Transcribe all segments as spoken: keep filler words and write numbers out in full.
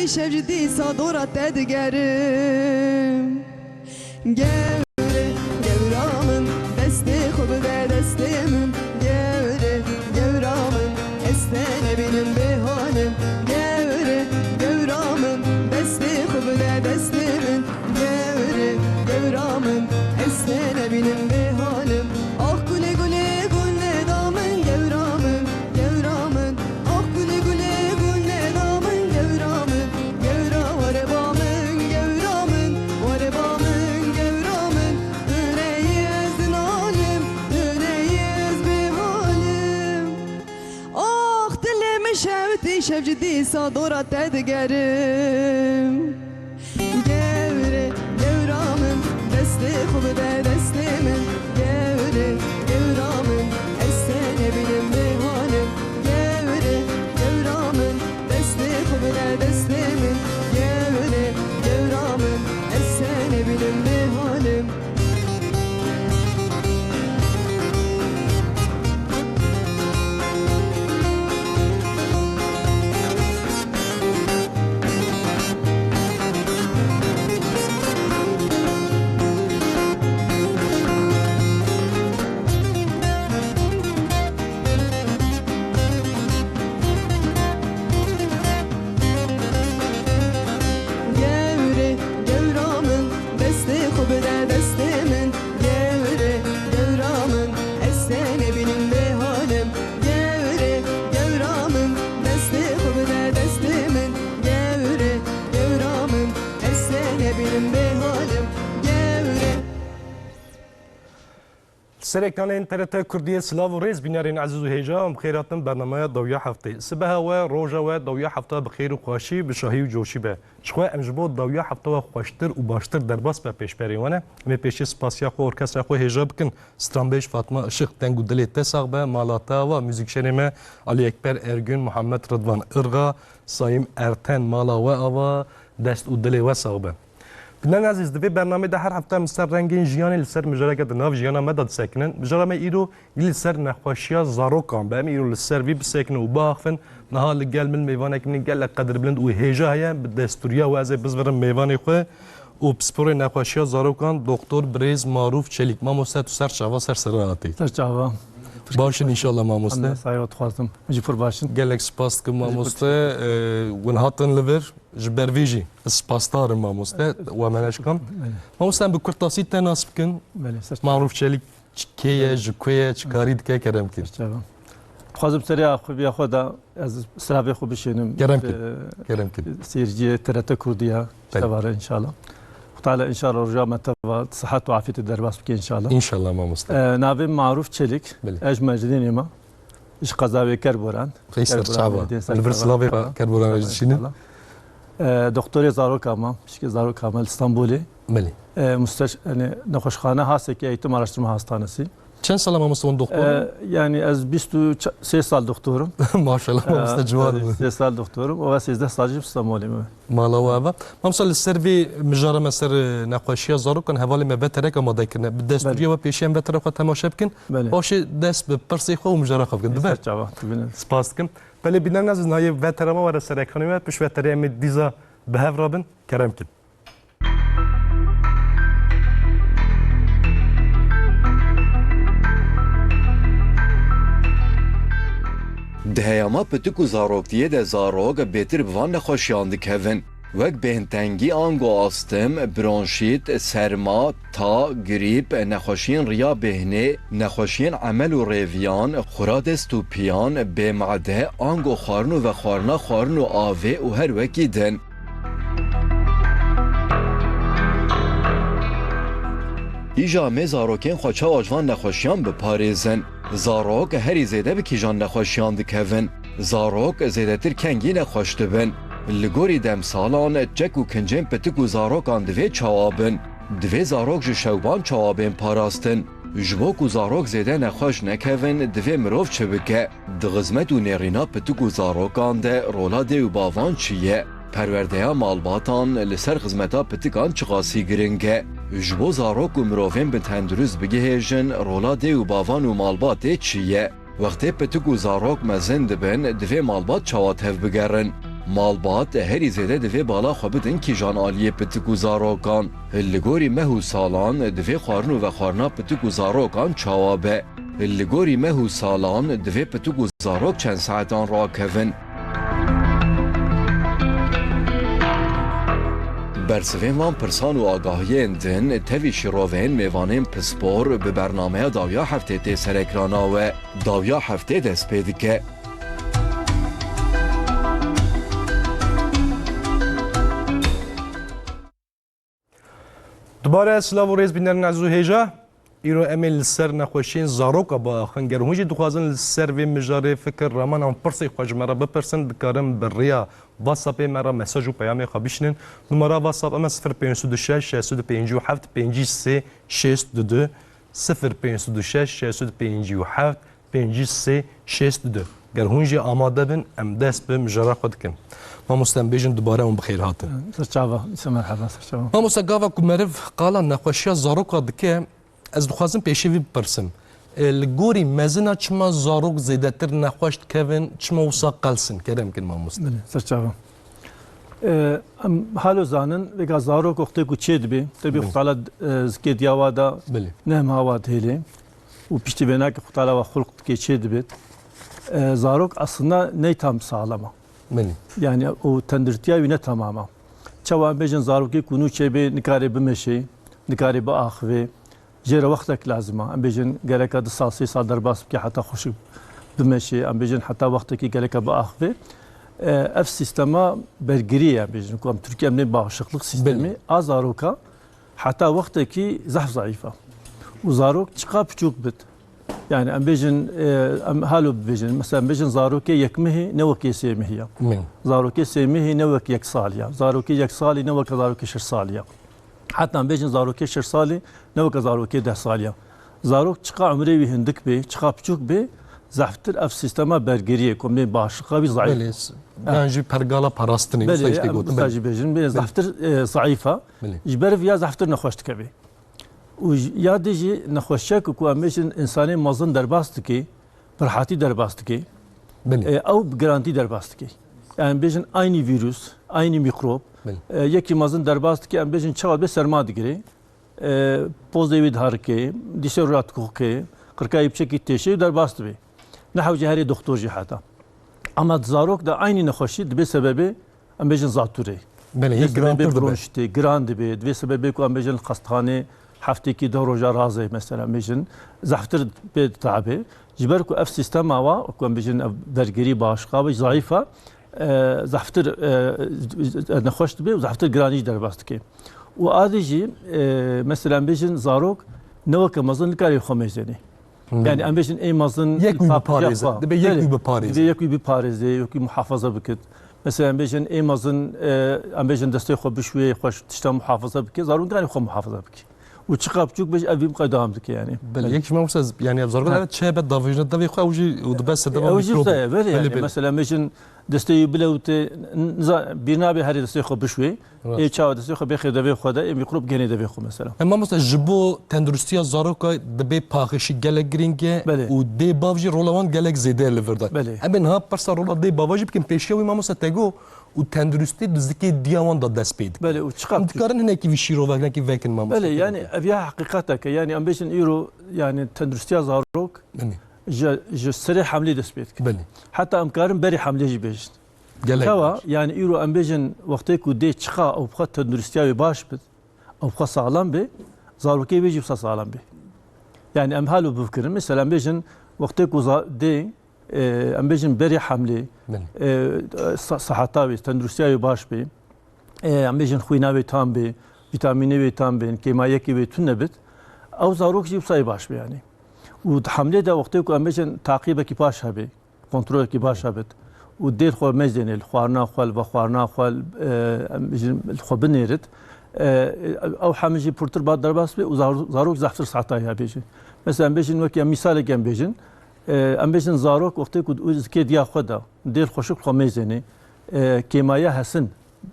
Îşev ji dîsa dora te digerim. Gewre, gewra min, destê xwe bide destê min. Gewre, gewra min, ez te nebînim bê hal im. Gewre, gewra min, destê xwe bide destê min. Gewre, gewra min, ez te nebînim bê hal im. Ax gulê gulê gul neda min, gewra min, gewra min. Ax gulê gulê gul neda min, gewra min. Gewra were ba min, gewra min, were ba min, gewra min. Tu neyî ez din alim, tu neyî ez bê hal im. Ax dilê min şewitî, şev ji dîsa dora te digerim. Gewre, gewra min, destê xwe bide destê min. Gewre, gewra min, ez te nebînim bê hal im. Gewre, gewra min, destê xwe bide destê min. Gewre, gewra min, ez te nebînim bê hal im. Gewre, gewra min, destê xwe bide destê min. Gewre, gewra min, ez te nebînim bê hal im. Gewre, gewra min, destê xwe bide destê min. Gewre, gewra min, ez te nebînim bê hal im. Gewre. Li ser ekranên T R T Kurdiyê silav û rêz bînerên ezîz û hêja, em bi xêr hatin bernameya dawiya heftê. Sibeha we, roja we, dawiya hefta bi xêr û xweşî, bi şahî û coşî be. Ji xwe em ji bo dawiya hefta we xweştir û baştir derbas be pêşberên we ne. Em ê pêşî spasiya xwe orkestra xwe hêja bikin. Stranbêj Fatma Işık, deng û dilê te sax be, mala te ava, muzîkşenê me Ali Ekber Ergün, Muhammed Rıdvan Irga, Sayım Erten, mala we ava, dest û dilê we sax be. Bînerên ezîz, di vê bernameyê de her hefte em li ser rengên jiyanê, li ser mijareke di nav jiyana me de disekinin. Mijara me îro yî li ser nexweşiya zarokan be. Em îro li ser vî bisekinin û biaxivin. Niha li gel min mêvanekî min gelek qedirbilind û hêja heye. Bi destûriya we ez ê bizvirim mêvanê xwe û pisporê nexweşiya zarokan, Doktor Birêz Marûf Çelîk. Mamoste, tu ser çava, ser sera hatî. Ser çava. Baş in înşallah mamoste. Em de saygı dixwazim. Ji pir baş in. Gelek spas dikim mamoste. Ee, hûn hatin li vir. Ji ber vê jî ez spasdar im mamoste, we me neşkan. Belê. Mamoste, em bi kurtasî te nas bikin. Belê, ser çava. Marûf Çelîk çi kê ye, ji ku ye, çi karî dike, kerem kir. Ser çava. Dixwazim serê axubiya xwe de ez silavê xwe bişênim. Kerem kir. Ee, Kerem kir. Seyirciyê T R T Kurdiya, belê, işte var inşallah. Xwe Teala inşallah roja me teva sihet û afiyetê derbas bike inşallah. İnşallah mamoste. Ee, navê Marûf Çelîk, belê, ez ji Mercînê me. Ji qeza wê Kerboran. Xeyr ser çava. Li vir silavê xwe Kerboran re jî dişînin. Ee, doktorê zaroka me, pişkê zaroka me li Stenbolê. Belê. Ee, musteş-, yani, nexweşxane Hasekê, Eğitim Araştırma Hastanesi. Çend sala mamoste hûn doktor in? Ee, yani ez bîst û sê sal doktor im. Maşallah, mamoste ciwan. Ee, sê sal doktor im. Û ez sêzdeh sal jî Stenbolê me. Mala we ava. Mamsa, li ser vê mijara me ser, e, nexweşiya zarokan hevalê me veterek amade kirine. Bi destûriya we pêşî em vetere xwe temaşe bikin. Belê. Paşê dest bi pirsê xwe û mijara xwe bikin. Dibe? Ser çava, dibînin. Spas dikim. Belê bînerên ezîz, nayê vetera me were ser ekranê me. Pişt veterê em ê dîza bi hev re bin. Kerem kin. Di heyama pitik û zaroktiyê de zarok bêtir bi van nexweşiyan dikevin, wek bêhntengî ango astim, bronşît, serma, ta, grîp, nexweşiyên riya bêhnê, nexweşiyên emel û rêviyan, xura dest û piyan, bêmade, ango xwarin û vexwarina xwarin û avê û her wekî din. Îja em ê zarokên xwe çawa ji van nexweşiyan biparêzin? Zarok herî zêde bi kîjan nexweşiyan dikevin? Zarok zêdetir kengî nexweş dibin? Li gorî demsalan, çek û kincên pitik û zarokan divê çawa bin? Divê zarok ji şewban çawa bên parastin? Ji bo ku zarok zêde nexweş nekevin, divê mirov çi bike? Di xizmet û nêrîna pitik û zarokan de rola dê û bavan çi ye? Perwerdeya malbatan li ser xizmeta pitikan çiqasî giring e? Ji bo zarok û mirovên bi tendurist bigihêjin, rola dê û bavan û malbatê çi ye? Wextê pitik û zarok mezin dibin, divê malbat çawa tevbigerin? Malbat herî zêde divê bala xwe bidin kîjan aliyê pitik û zarokan? Li gorî meh û salan divê xwarin û vexwarina pitik û zarokan çawa be? Li gorî meh û salan divê pitik û zarok çend saetan rakevin? Bersivên van pirsan û agahiyên din tevî şîroveyên mêvanên pispor bi bernameya dawiya heftê tê serekrana we. Dawiya heftê dest pê dike. Dubare silav û rêz bînerên ez û hêja. Îro em ê li ser nexweşiyên zaroka biaxin. Ger hûn jî dixwazin li ser vê mijarê fikir, raman an pirsê xwe ji me re bipirsin, dikarin bi rêya WhatsAppê me re mesaj û peyamê xwe bişînin. Numara WhatsApp em e sifir pênc sed û şeş, şeş sed û pêncî û heft, pêncî sê şêst û du, sifir pênc sed û şeş, şeş sed û pêncî û heft, pêncî sê şêst û du. Ger hûn jî amade bin, em dest bi mijara xwe dikin. Mamoste, em bêjin dubare hûn bi xêr hatin. Ser çava, îse merheba, ser çava. Mamoste, gava ku meriv qala nexweşiya zaroka dike, ez dixwazim pêşî vî bipirsim. E, li gorî mezina çima zarok zêdetir nexweş dikevin, çima wisa qels in? Kerem kin mamoste. Belê, ser çava. E, em halo zanin, vêga zarok wextê ku çê dibe, tebî Belê. Xwe Teala, e, zikê diya wa da Belê. Nehma wa dihêlê. Û piştî vêna ki Xwe Teala wa xulq dike çê dibêt. E, zarok aslında ney tam saxlem a. Belê. Yani o tendurtiya wî ne tamam a. Çawa em bêjin zarokê ku nû çêbê nikare bimeşê, nikare biaxivê. Jê re wextek lazim a. Em bêjin gereka du sal, sê sal derbas bike heta xweşik bimeşê. Em bêjin heta wextekî gereka biaxivê. E, ev sîstema bergiriyê em bêjin ku em Tirkiye em nê bağışıklık sistemi Belê. A zaroka heta wextekî zehf zayîf e. Û zarok çiqa piçûk bit. Yani em bêjin, e, em halo bibêjin. Mesela em bêjin zarokê yekmehî ne wekê sêmehî ya. Min. Zarokê sêmehî ne wek yek salî ya. Zarokê yek salî ne wek zarokê şeş salî ya. Heta em bêjin zarokê şeş salî ne wek zarokê deh salî ya. Zarok çiqa umrê wî hindik bê, çiqa piçûk bê, zehftir ev sîstema bergiriyê, ku em bê başiqa wî zayîf. Belê, s-, Ha. yan jî pergala parastinê, Belê, wisa jî tê em gotin, wisa belê. jî bêjin, bê Belê. zehftir, e, zayîf a. Belê. Ji ber vî ya zehftir nexweş dikevê. Û j-, ya dê jî nexweşiyek ku em bêjin insanê mezin derbas dike, bi rehatî derbas dike. Belê. E, ew bi girantî derbas dike. Yani bêjin aynî vîrus, aynî mîkrob, Belê. e, yekî mezin derbas dike, em bêjin çawa bê serma digire, e, pozê wî diherike, dîsê roja dikoke, qirkayî piçekî têşe û derbas dibe. Ne hewce herê doktor jî heta. Ama di zarok de aynî nexweşî dibe sebebê, em bêjin zatûrê. Belê, yê Dibê sebebê girantir dibe. bronşîtê, giran dibe. Divê sebebê ku em bêjin li xestexanê heftekî deh roja razê, mesela, em bêjin zehftir pê ditabê. Ji ber ku ev sîstema wa, ku em bêjin ev bergirî başiqa be, zayîf e, e, zehftir, e, nexweş dibe û zehftir giranî jî derbas dike. Û adê jî, e, mesela, em bêjin zarok ne weke mezin nikarê xwe mêzênê. Hmm. Yani em bêjin ê mezin Yek wî tap biparêze. xwe. Dibe yek Belê. wî biparêze. Dibe yek wî biparêze, yek wî muhafaza bikit. Mesela em bêjin ê mezin, e, em bêjin destê xwe bişuye, xwe ji tişta muhafaza bike, zarok nikarê xwe muhafaza bike. Û çiqa biçûk bêj ev vî miqayê dewam dike yani. Belê, Belê. yek ji me wisa z-, yani ev zarok Ha. evet çê be davêjine devê xwe, ew jî û dibe sedema E, ew jî mîkrob. wisa ye, belê, Belê, yani belê. mesela em bêjin destê wî bilewte, n-, niza-, bîr nabe herê destê xwe bişuye. Rast. Ê çawa destê xwe bêxê devê xwe de, ê mîkrob gênê devê xwe mesela. E, mamoste, ji bo tenduristiya zaroka dibê paxişî gelek girîng e Belê. û dê bav jî rola wan gelek zêde ye li vir de. Belê. Em ê niha pirsa rola dê bava jî bikin pêşiya wî mamoste te got û tenduristî di zikê diya wan de dest pê dike. Belê, û çiqas Em dikarin hinekî vî şîrove, hinekî vekin mamoste Belê, te yani got. ev ya heqîqeteke. Yani em bêjin îro, yani tenduristiya zarok Belê. ji, ji serê hemlê dest pê dike. Belê. Heta em karin berê hemlê jî bêjin. Gelek Çawa? baş. Yani îro em bêjin wextê ku dê çiqa ew bi xwe tenduristiya wê baş bit, ew bi xwe saxlem bê, zarokê wê jî wisa saxlem bê. Yani em halo bifikirin. Mesela em bêjin wextê ku za-, dê, e, em bêjin berê hemlê, Belê. e, sa-, seheta wê, tenduristiya wê baş bê, e, em bêjin xwîna wê tam bê, vîtamînê wê tam bên, kêmayekê wê tune bit, ew zarok jî wisa yê baş bê yani. Û di hemlê de wextê ku em bêjin taqîbekî baş hebe, kontrolekî baş hebit û dê li xwe mêzênê, li xwarina xwe, li vexwarina xwe, e, em bêjin li xwe binêrit, e, ew hemî jî pirtir ba derbas bê û zar-, zarok zehftir seheta ya bêjin. Mesela em bêjin wekî em mîsalek em bêjin, e, em bêjin zarok wextê ku zikê diya xwe de dê li xweşik li xwe mêzênê, e, kêmaya hesin,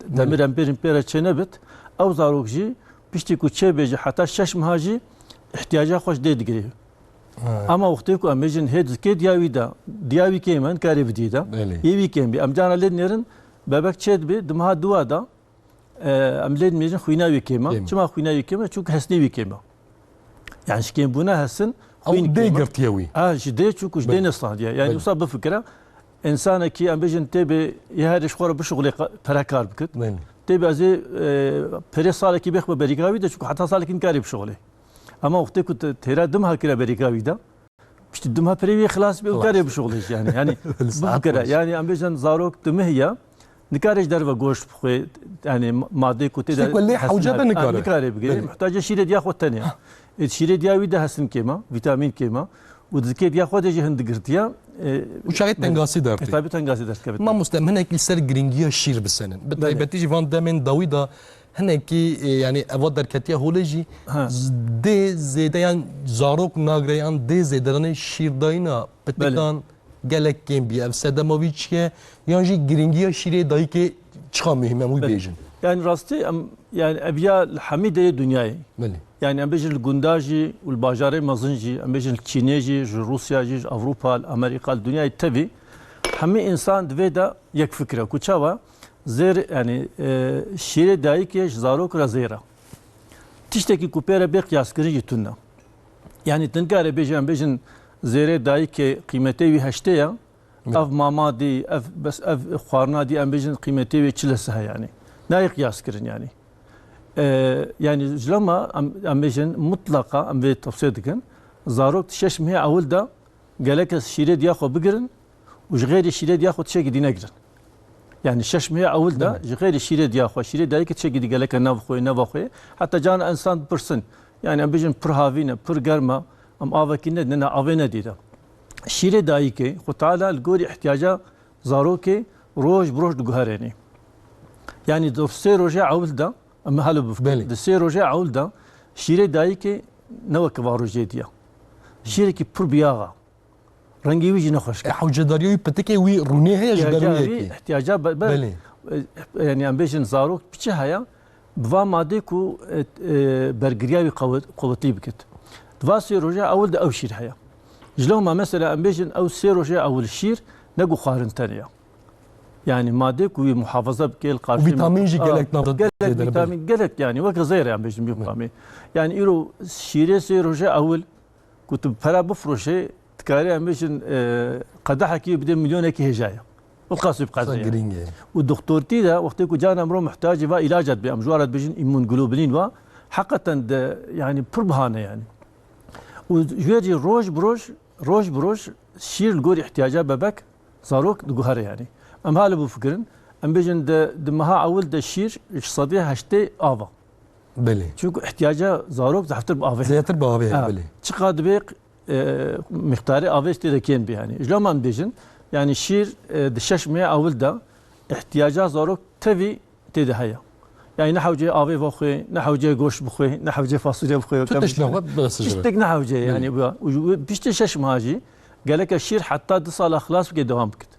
demir Belê. em bêjin pê re çênebit, ew zarok jî piştî ku çêbê jî heta şeş meha jî ihtiyaca xwe ji dê digirê. Ha. Ama wextê ku em bêjin hê dikê diya wî de, diya wî kêm e, nikarê bidî de. Belê. Yê wî kêm bî. Em cara lê dinêrin, Bebek çê dibe, di meha dua de, e, em lê dimêjin xwîna wî kêm e. Kêm e. Çima xwîna wî kêm e? Çunku hesnê wî kêm e. Yani ji kêmbûna hesin Ew xwîn dê kêm e. Girtiye wî. Ha, ji dê, çunku ji dê Belê. Neslandiye. Yani Belê. Wisa bifikire, însanekî em bêjin tê bê yê herê ji xwe re bişuxulê qa-, pere kar bikit. Belê. Tê bê ez ê, e, perê salekî bêxme berîka wî de, çunku heta salekî nikarê bişuxulê. Ama wextê ku te-, têra di meha kire berîka wî de, piştî di meha perê wî xilas bê û Xilas. Karê bişuxulê jî yani. Yani Saet bifkire, baş. Yani em bêjin zarok di meh ya, nikare ji derve goşt bixwe, yani ma-, madê ku tê de Ştek wele hesin hewce de hebe. Ha, nikare. Nikare bigire. Belê. Muhtacê şîrê diya xwe tenê. Ha. Ê şîrê diya wî de hesin kêma, vîtamîn kêma. Û dizikê diya xwe de jî hin digirtiya, e, Û çaxê tengasî dertê. E, tabi tengasî dertkeve. Mamoste, em hinek li ser girîngiya şîr bisenin. Bi Belê. Taybetî jî van demên dawî de hinekî, e, yani eva derketiya holê jî Ha. z-, dê zêde yan zarok nagre yan dê zêderanê şîrdayîna Belê. Pitikan gelek kêm bî. Ev sedema wî çi ye? Yan jî girîngiya şîrê dayikê çiqa muhîm e, em wî Belê. Bêjin? Yani rastî em, yani ev ya li hemî derê dinyayê. Belê. Yani em bêjin li gunda jî û li bajarê mezin jî, em bêjin li Çînê jî, ji Rûsya jî, ji Ewropa, li Amerîka, li dinyayê tevî, hemî însan divê de yek fikre ku çawa zêr, yani, e, şîrê dayikê ji zarok re zêr e. Tiştekî ku pê re bê qiyaskirin jî tune. Yani tu nikare bêjî, em bêjin zêrê dayikê qîmetê wî heştê ye, Evet. Ev mama dî, ev bes, ev xwarina dî, em bêjin qîmetê wê çil e sih e yani. Nayê qiyas kirin yani. E, yani ji loma em, em bêjin mutlaqa em vê tevsiye dikin. Zarok di şeş mehê ewil de gelek kes şîrê diya xwe bigirin û ji xêrê şîrê diya xwe tiştekî dî negirin. Yani şeş mehê ewil de Belê. Ji xêrê şîrê diya xwe, şîrê dayikê tiştekî dî gelek e nav xwe, neva xwe. Heta cana insan dipirsin. Yani em bêjin pir havîn e, pir germ e, em avekî nedine, avê nedîre. Şîrê dayikê, Xwe Teala li gorî ihtiyaca zarokê roj bi roj diguherênê. Yani di sê rojê ewil de, em halo bifikirin, Belê. Di sê rojê ewil de şîrê dayikê ne weke va rojê diya. Şîrekî pir biyaxa. Rengê wî jî ne xweşik e. E, hewcedariya wî pitikê wî rûnê heye ji ber wî Ihtiyaca wî, yekê. Ihtiyaca be-, be-, Belê. E, yani em bêjin zarok piçe heye, bi va madê ku, e, e, bergiriya wî qewet-, qewetî bikit. Di va sê roja ewil de ew şîr heye. Ji loma mesela em bêjin ew sê roja ewil şîr ne ku xwarin tenê ye. Yani madê ku wî muhafaza bike li Û karşî vîtamîn jî Ah, gelek nav gelek zêde vîtamîn, gelek yani weke zêr e em bêjin vîtamîn. Yani îro şîrê sê roja ewil ku tu bi pera bifroşê, dikarî em bêjin, e, qedehekî bidê milyonekî hêja ye. Û qasî bi qedehê Sen ye. Girîng e. Û doktortî de wextê ku cana mirov muhtacî va îlaca dibe, em ji wa re dibêjin îmûnglobulîn wa, heqeten de, yani pir bihane yani. Û ji wê jî roj bi roj, roj bi roj şîr li gorî ihtiyaca bebek, zarok diguhere yani. Em hale bifikirin, em bêjin de, di meha ewil de şîr ji sedê heştê ava. Belê. Çunku ihtiyaca zarok zehftir bi avê. Zêdetir bi avê, Ha, belê. Çiqa dibê, e, mîqdarê avê tê de kêm bê yani. Ji loma em bêjin, yani şîr, e, di şeş mehê ewil de ihtiyaca zarok tevî tê de heye. Yani ne hewceyê avê vexwê, ne hewceyê goşt bixwê, ne hewceyê fasulye bixwê. Tu tişt nexwe, bes ji Tiştek ne hewceyê yani bu. Û piştî şeş meha jî geleke şîr heta du sala xilas bike dewam bikit.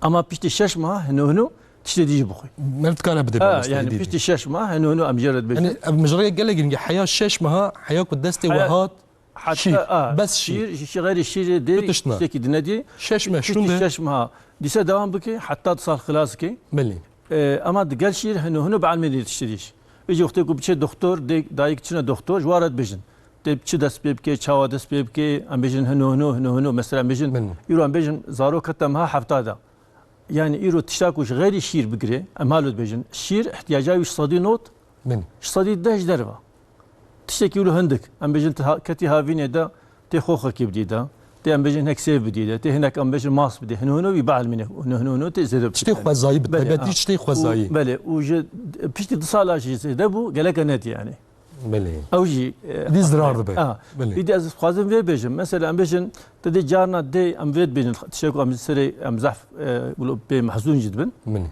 Ama piştî şeş meha hino hino tiştê dî jî bixwî. Meriv dikare bide Ha, bes yani dî. Piştî şeş meha hino hino em jê re dibêjin. Yani ev mijarê gelek girîng e. Heya şeş meha, heya ku destê we Heya hat, heta, şîr, a, bes şîr. Şîr, şî-, xeyrê şîrê dê, Tu tişt ne. Tiştekî dine dî. Şeş meh Piştî şûnde. Şeş meha. Dîse devam bike, heta du sal xilas ke. Belê. E, ama digel şîr hino hino bi elmê dê tiştê dî jî. Vêjî wextê ku biçe doktor, dê, dayik çine doktor, ji wa re dibêjin. Tê çi dest pê bike, çawa dest pê bike, em bêjin hino, hino, hino, hino. Mesela em bêjin, Min. Îro em bêjin zarok heta meha hefta de. Yani îro tişta ku ji xeyrî şîr bigire, em halo dibêjin. Şîr ihtiyaca wî ji sedî not, Min. Ji sedî deh ji derve. Tiştekî wilo hindik. Em bêjin tu ha-, ketî havînê de, tê xoxekî bidî de. Tê em bêjin hinek sêv bidî de. Tê hinek em bêjin mas bidî. Hino hino wî bielmîne. Hino hino hino tê zêde Tiştê bikîne. Xwezayî bi Belê, taybetî ha. Tiştê xwezayî. Û, belê. Û ji piştî du sala jî zêde bû, geleke nedî yani. Belê. Ew jî, e, Dî zirar dibe. Ha. Belê. Îdî ez dixwazim vê bêjim. Mesela em bêjin, tu dê carna dê em vê dibêjin, tiştek ku em serê em zehf, e, wilo bê mehzûn jî dibin. Belê.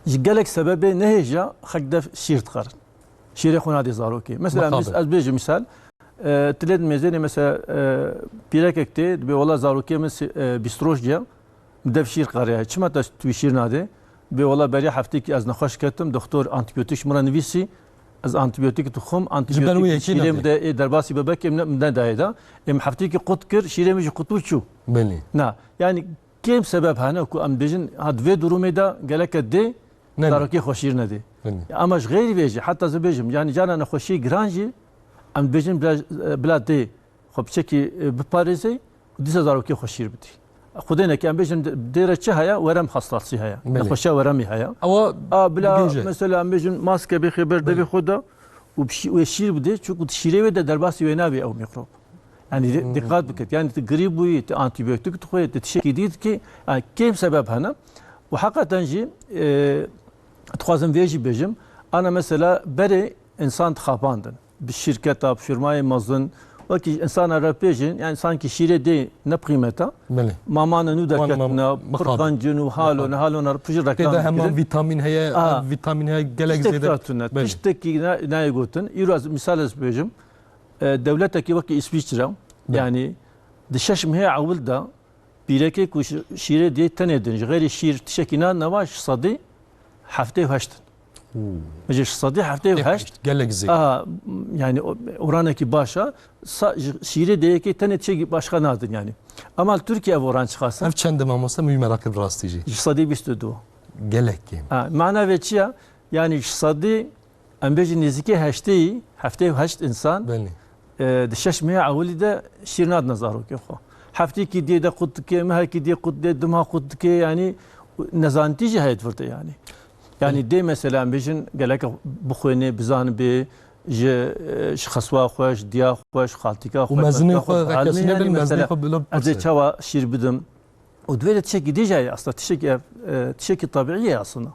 Ji gelek sebebê nehêja xek dev şîr dixerin. Şîrê xwe nadê zarokê. Mesela em Mixabin. Biz, ez bêjim misal, e, tu lê dimêzênê mesela, e, pîrekek tê, dibê wela zarokê min si-, e, bîst roj diye, Min dev şîr qeriya. Çima te tu şîr nadê? Bê wela beriya heftêkî ez nexweş ketim, doktor antibiyotîk ji min re nivîsî. Ez antibiyotîk dixwim, Ji ber wê antibiyotîk yekê şîrê nadê. Min de ê derbasî bebekê min, min nedayê de. Ê min heftêkî qut kir, şîrê min jî qut bû çû. Belê. Na, yani kêm sebeb hene ku em bêjin, ha, di vê durumê de geleke dê Ne, ne. zarokê xwe şîr nedê. Ne, ne. Ama ji xêrî vê jî, heta ez bêjim, yani cana nexweşiyê giran jî, em dibêjin bila, bila dê xwe piçekî, e, biparêzê û dîsa zarokê xwe şîr bidî. Xwedê neke, em bêjin dê re çi heye? Werem hassasî heye. Belê. Nexweşiya weremî heye. Ewa A, bila digihîje. mesela em bêjin maske bêxê ber devê Belê. xwe de û bi şî-, wê şîr bidê, çunku di şîrê wê de derbasî wê nabê ew mîkrob. Yani di-, Hmm. dikkat biket. Yani tu girî bûyî, tu antîbiyotik dixwê, tu tiştekî dî dikî, yani kêm sebeb hene. Û heqeten jî, e, dixwazim vê jî bêjim. Ana mesela berê însan dixapandin. Bi şîrketa, bi firmayê mezin, wekî însana re pêjin, yani sanki şîrê dê ne bi qîmeta. Belê. Mamana nû Wan derketine, mam-, pir mixabin. qencin û halo, Mixabin. ne halo, ne pijin Tê reklam de heman dikir. vîtamîn heye, Aha. ev vîtamîn heye gelek Tiştek zêde. hatune, Belê. tiştekî ne-, nayê gotin. Îro ez misal ez bêjim. E, dewletekî wekî Îsvîçre, Belê. yani di şeş mehê ewil de pîrekê ku şi-, şîrê dê tenê din, ji xêrî şîr tiştekî nan neva ji sedî heftê û heşt in. Hmm. Ji sedî heftê û heşt. Gelek zêde. Aha, yani o-, oranekî baş e. Sa-, ji şîrê dê yekê tenê tiştekî başka nadin yani. Ama li Tirkiye ev oran çiqas e? Ev çend e mamoste, min wî meraq kir bi rastî jî. Ji sedî bîst û du. Gelek kêm. Ha, mana vê çi ye? Yani ji sedî, em bêjin nêzîkê heştê, heftê û heşt însan, Belê. e, di şeş mehê ewilî de şîr nadine zarokê xwe. Heftêkî dê de qut dike, mehekî dê qut dê, du meha qut dike, yani nezanîtî jî heye di vir de yani. Yani Belê. dê mesela em bêjin gelek bixwêne, bizanibê, ji, e, ji xeswa xwe, ji diya xwe, ji xaltîka Û xwe, mezinê xwe, xwe, kes elmê, nebin, yani mezinê mesela xwe bilo ez ê pirse. çawa şîr bidim? Û divê de tiştekî dî jî heye aslında, tiştekî ev, e, tiştekî tabiî ye aslında.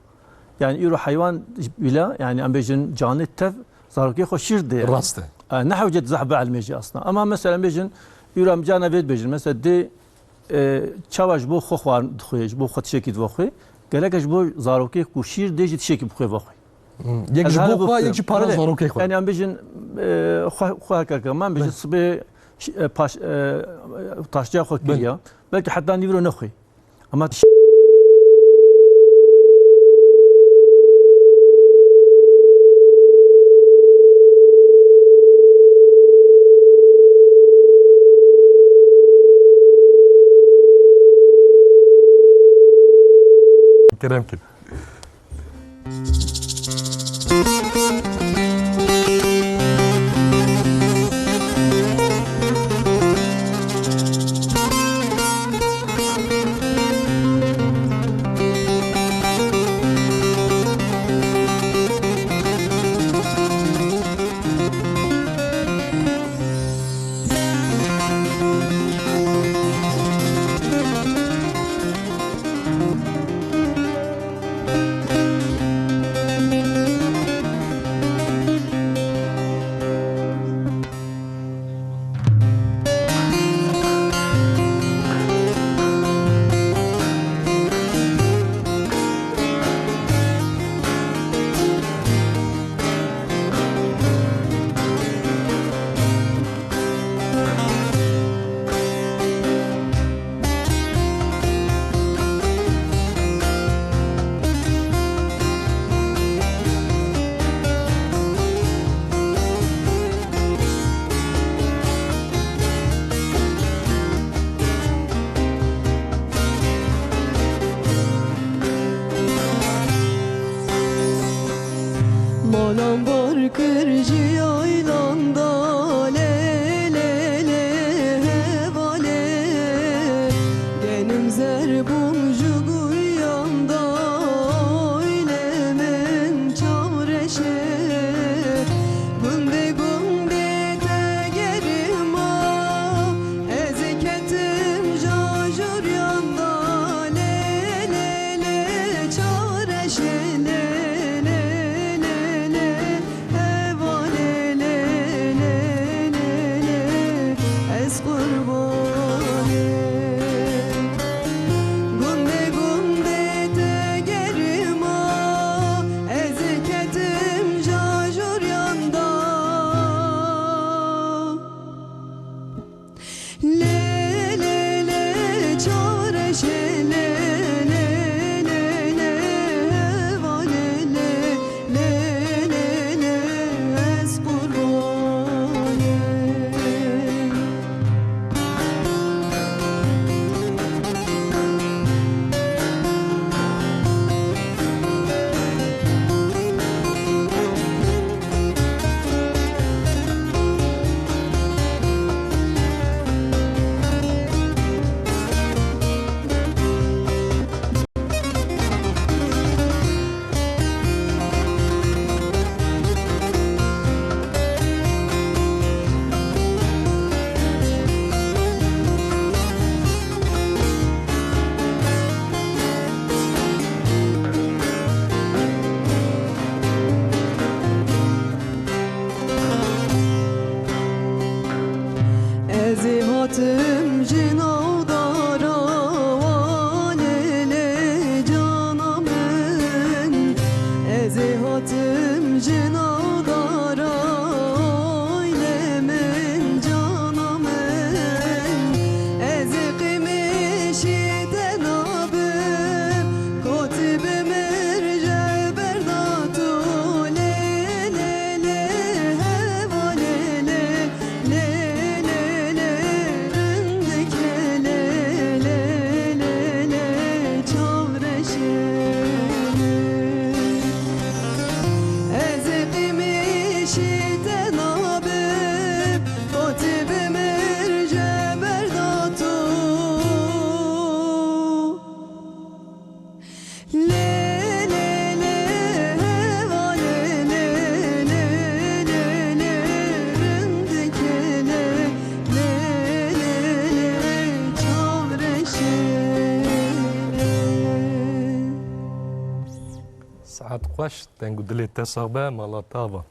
Yani îro heywan bile, yani em bêjin canê tev zarokê xwe şîr dê. Rast e. E, ne hewcet zehf bielmê jî aslında. Ama mesela em bêjin, îro em cana vê dibêjin, mesela dê, e, çawa ji bo xwe xwarin dixwe, ji bo xwe tiştekî dive xwe, gelek ji bo zarokê ku şîr dê jî tiştekî bi xwe ve xwe. Hmm. Yek Ez ji hala bo xwe, bixwim. yek jî para Belê. zarokê xwe. Yani em bêjin, e, xwe, xwe heke ke, em bêjin Belê. sibê, ş-, e, paş, e, taştiya xwe Belê. kiriya. Belkî heta nîvro nexwî. Ama Kerem kir. Malam bar kir ji yaylanda, lê, lê, lê, hevalê. Genim zer bûm ji guyanda, oylê min çareşê. Gundê gundê te gerima, ez ê ketim ja jûryanda, lê, lê, lê, çareşê, lê, lê, lê, lê, hevalê, lê, lê. Jina dara oylê min, cana min, ez ê qîmişî te nabim, kotî bi min re berda tu, lê, lê, lê, hevalê, lê, lê, lê, lê, rindike, lê, lê, lê, lê, çavreşê. Ez ê qîmişî te nabim, kotî bi min re berda tu. Lê, lê, lê, hevalê, lê, lê, lê, lê, rindike, lê, lê, lê, lê, çavreşê. Saet xweş, deng û dilê te sax be, mala te ava.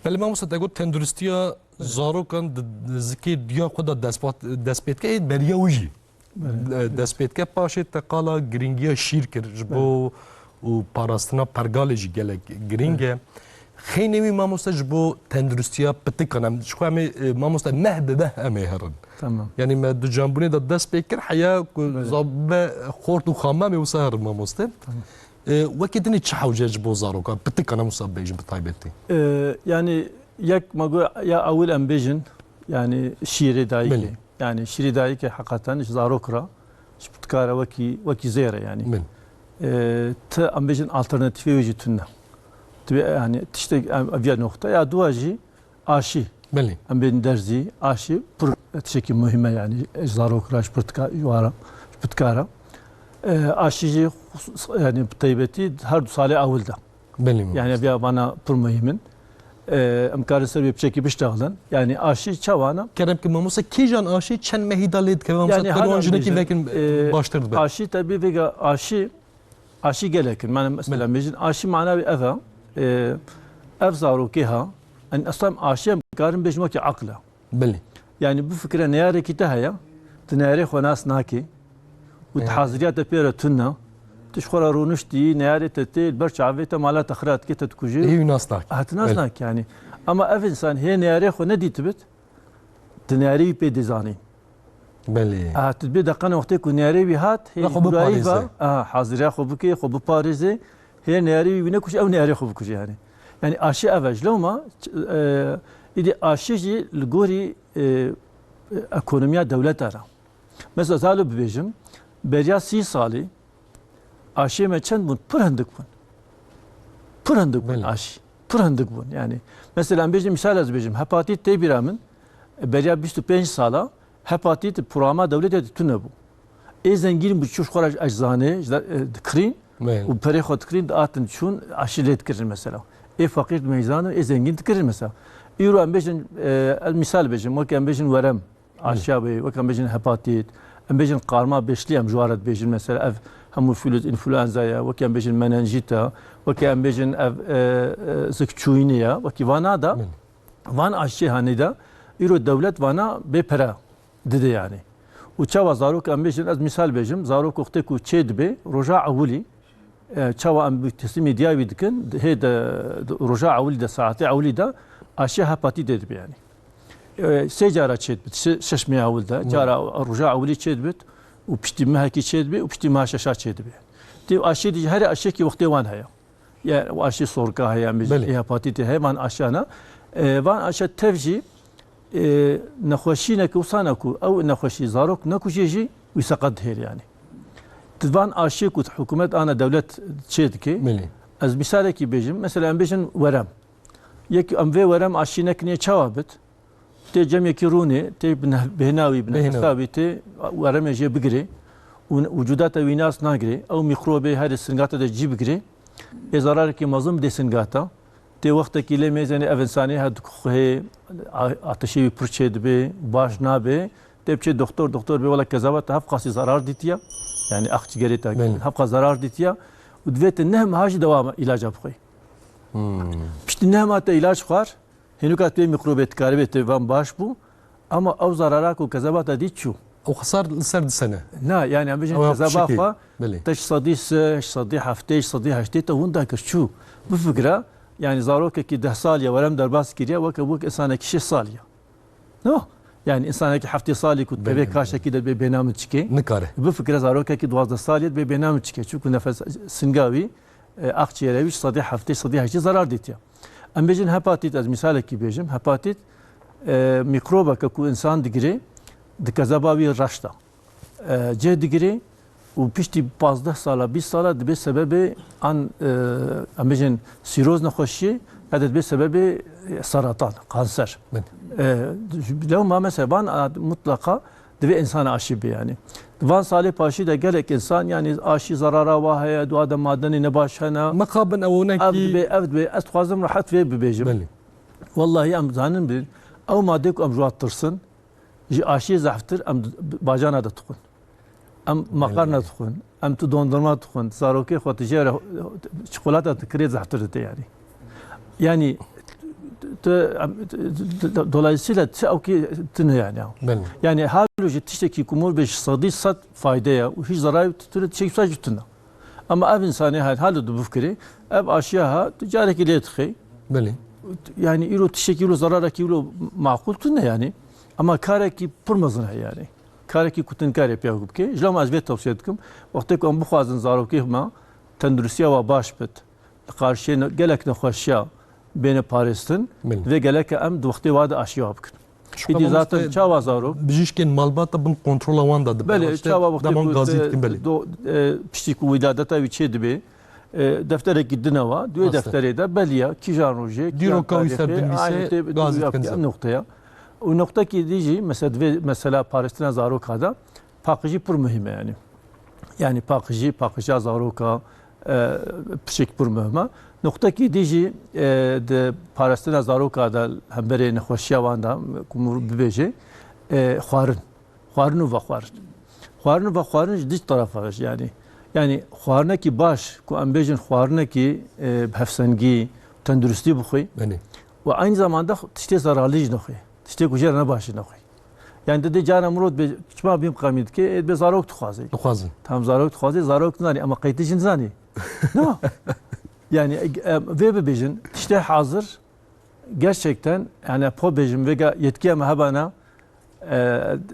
Belê mamoste, te got tenduristiya zarokan di, di zikê diya xwe de dest, dest pê dike, ê beriya wî jî. Belê. E, dest pê dike, paşê te qala girîngiya şîr kir ji bo Belê. û parastina pergalê jî gelek girîng e. Belê. Xeynê wî mamoste ji bo tenduristiya pitikan, em ji xwe em ê, e, mamoste meh bi meh em ê herin. Tamam. Yanî me di canbûnê de dest pê kir, heya ku Belê. zabe xort û xamam ê wisa herin mamoste. Tamam. E, wekî dinê çi hewce ji bo zarokan, pitikan em wisa bêjin bi taybetî? E, yanî yek me got ya ewil em bêjin, yanî şîrê dayikê. Belê. Yanî şîrê dayikê heqeten ji zarok re, ji pitika re wekî, wekî zêr e yanî. Belê. E, ti em bêjin alternatîfê wê jî tune. Divê yanî tiştek em, ev ya noxte. Ya dua jî aşî. Belê. Em bên derzî, aşî pir tiştekî muhîm e, yanî ji zarok re, ji pirtika, ji wara, ji pitika re. E, aşî jî xus-, yanî bi taybetî her du salê ewil de. Belê. Yanî ev ya vana pir muhîm in. E, em karin ser wê piçekî biştexilin. Yanî aşî çawa ne? Kerem ki mamoste, kîjan aşî çend mehî de lê dikeve? Mamoste, Yanî tu wan hada jinekî bêje, vekin e, baştir dibe. Aşî tabi vêga aşî Aşî gelek in. Mane mesela Belê. bêjin aşî mana wî ev e. E, ev zarokê ha. En eslan aşî em karin bêjin wekî aqil e. Belê. Yanî bu fikre neyarekî te heye. Tu neyarê xwe nas nakî. Û tu He. haziriya te pê re tune. Tu ji xwe re rûniştî, neyarê te tê, li ber çavê te mala te xira dike, te dikuje. Ê wî nas nakî. Ha, tu nas Belê. nakî yanî. Ama ev însan hê neyarê xwe nedîtibit, tu neyarê wî pê dizanî. Belê. Aha, tu dibê deqan wextê ku neyarê wî hat, hê Ve xwe ji burayî biparêze. ve, aha, haziriya xwe bike, xwe biparêze, hê neyarê wî wî nekuje, ew neyarê xwe bikuje yanî. Yanî aşî ev e, ji lewma, ç-, e, îdî aşî jî li gorî, e, ekonomiya dewleta re. Mesela zalo bibêjim, beriya sî salî, Aşiyê me çend bûn? Pir hindik bûn. Pir hindik bûn Belê. aşî. Pir hindik bûn. Yani, mesela em bêjin, misal ez bêjim, hepatît tê bîra min, beriya bîst û pênc sala hepatît programa dewletê de tune bû. Ê zengîn bû, çû ji xwe re ji eczanê, ji de, e, dikirîn Belê. û perê xwe dikirîn, diatin çûn, aşî lê dikirin mesela. Ê feqîr dimeyzan û ê zengîn dikirin mesela. Îro em bêjin, e, ez misal bêjim, wekî em bêjin werem. Aşiya bê, wek em bêjin hepatît, em bêjin qarma beşlî, em ji wan re dibêjin, mesela ev hemofîlus înfluenza ye, wek em bêjin menenjît e, wek em bêjin ev, e, e, zikçûyînê ye, wekî vana da, Min. van aşiyê hanê de, îro dewlet vana bê pere dide yani. Û çawa zarok em bêjin, ez misal bêjim, zarok wextê ku çê dibe, roja ewilî, E, çawa em bi teslîmê diya wî dikin, hê de, de, roja ewilî de, saetê ewilî de aşiya hepatîtê dibe yani. E, sê cara çêdibit, şe-, şeş meha ewil de, Hı. cara roja ewilî çêdibit û piştî mehekî çêdibe û piştî meha şeşa çêdibe. Tê aşiyê dî, herê aşiyekî wextê wan heye. Yani o aşiyê sorka heye, em bêjin, Belê. ê hepatîtê heye, van aşiyana. E, van aşiya tev jî, e, nexweşîneke wisane ku ew nexweşî zarok nekujê jî wî seqet dihêle yani. Di van aşiyê ku hikûmet ana dewlet çê dike, Belê. ez misalekî bêjim, mesela em bêjin werem. Yek em vê werem aşî nekinê çawa bit? Tê cem yekî rûnê, tê bi neh-, bêhna wî, bi Bêhna. nefesa wî tê weremê jê bigirê û wicûda te wî nas nagirê. Ew mîkrobê herê singata de cî bigirê. Ê zararekî mezin bidê singata. Tê wextekî lê mêzênê ev însanê her dikuxuhê, a-, ateşê wî pir çê dibe, baş nabe. Tê biçê doktor, doktor bê wela kezabata hevqasî zarar dîtiye. Yani akcigerê te Belê. hevqas zarar dîtiye. Û divê te neh meha jî dewama îlaca bixwe. Hmm. Piştî neh meha te îlac xwar, hênuka tu yê mîkrobê dikaribê tê van baş bû. Ama ew zarara ku kezabata dît çû. Ew xisar li ser disene. Na, yani em bijin Ew ya kezeba pişikî. Xwe, Belê. Te ji sedî sê, ji sedî heftê, ji sedî heştê te winda kir. Çû. Bifikre, yani zarokekî deh sal ya, werem derbas kiriye, weke, wek insanekî şêst sal ya. No? Yani insanekî heftê salî ku tevê Belê. Kaşekî de bê bênam çike. Nikare. Bifikre zarokekî duwazdeh salî de bê bênam çike. Çunku nefes singa wî, e, akciğere wî ji sedî heftê, sedî heştê zarar dîtiye. Em bêjin hepatit, ez misalekî bêjim. Hepatit, e, mîkrobeke ku insan digire, di kezeba wî reş de, e, cih digire û piştî pazdeh sala, bîst sala dibe sebebê an, e, em bêjin sîroz nexweşiyê, ya de dibe sebebê, e, seratan, kanser. Belê. E, lewma mesela van a, mutlaqa divê insan aşî bê yani. Van salê paşî de gelek insan yani aşî zarara wa heye, dua de madenê nebaş hene. Mixabin ew Ev nekî. Dibe, ev dibe, ez dixwazim rehet vê bibêjim. Belê. Wallahî em zanin bin, ew madê ku em ji wa tirsin, ji aşiyê zehftir em d-, bacana de dixwin. Em makarna Belê. Dixwin, em tu dondurma dixwin, zarokê xwe tu jê re çikolata tu kirê zehftir dite yani. Yani tu, em, tu, tu, tu, dolayısıyla tu ewkê tune yani. Belê. Yani halo ji tiştekî ku mor bê ji sedî sed fayde ya û hiç zararê tu tune tiştekî wisa jî tune. Ama ev insanê hal, halo tu bifkirî, ev aşiya ha, tu carekî lê dixê. Belê. Yani îro tiştekî wilo zararekî wilo maqûl tune yani. Ama karekî pir mezin heye yani. Karekî ku tu nikarê pêk bikê. Ji lama ez vê tewsiye dikim. Wextê ku em bixwazin zarokê me tenduristiya wa baş bit, li qarşiyê ne-, gelek nexweşiya bêne parêstin, Belê. Vê geleke em di wextê wa de aşiya wa bikin. Çunka Îdî mamoste zaten çawa zarok? Bijîşkên malbata bin kontrola wan de dibe. Belê, Wextê çawa wextê deman ku gazî te dikin, belê. do-, e, piştî ku wîladeta wî çê dibe, e, defterekî dine wa, duê Rast e. Defterê de beliya, kîjan rojê, kîjan Dîroka wî ser tarîxê, binivîse, aynî tê-, gazî ya-, dikin ya zer. Noqteya. Û noqtekî dî jî, mesela, divê mesela parastina zaroka de paqijî pir muhîm e yani. Yani paqijî, paqijiya zaroka, e, piçek pir muhim e. Noqtekî dî jî, e, di parastina zaroka de hemberê nexweşiya wan de, ku mor bibêje, e, xwarin. Xwarin û vexwarin. Xwarin û vexwarin ji dic tarafa ve jî yani. Yani xwarinekî baş, ku em bêjin xwarinekî, e, bi hevsengî, tenduristî bixwî. Belê. Û aynî zamanda tiştê zararlî jî nexwî. Tiştê ku jê re ne baş jî nexwî. Yani tu dê cara mirov dibê, çima bîm qemî dike, ê dibê zarok dixwazê. Dixwazin. Tam zarok dixwazê, zarok nizanî, ama qey tu jî nizanî. No. Yani, e, e, vê bibêjin, tiştê hazir, gerçekten, yani, xwe bêjim, vêga yetkiya me hebana, e,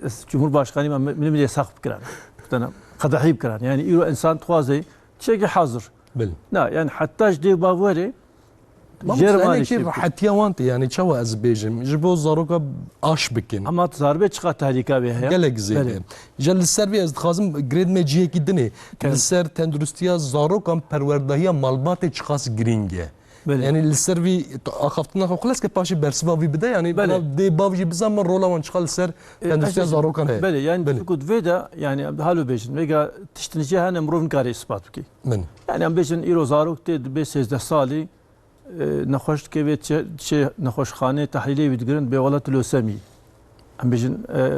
ez Cumhurbaşkanî me, min, min yasak bikiran. Dana, qedehî bikiran. Yani, îro insan dixwazê, tiştekî hazir. Belê. Na, yani, heta ji dê bawerê, Mamoste, Jêr vanê enekî şî bikir. Rehetiya wan tê, yani çawa ez bêjim, ji bo zaroka aş bikin. Ama tu zaribê çiqa tehlîka wê heye? Gelek zêde. Belê. Ji li ser vê ez dixwazim girêdime cihekî dinê. Tabii. Li ser tenduristiya zarokan perwerdahiya malbatê çiqas girîng e. Belê. Yani li ser vî axaftina xwe xuleskê paşê bersiva vî bide, yani Belê. Bana dê bav jî bizanme rola wan çiqa li ser E, tenduristiya ez zarokan heye. Belê, yani Belê. Tu ku divê de, yani halo bêjin, vêga tiştin jê hene mirov nikare ispat bike. Belê. Yani em bêjin îro zarok tê dibê sêzdeh salî, e, nexweş dike vê çe-, çê nexweşxanê tehlîlê wî digirin bê welat leusemî. Em bêjin, e, e,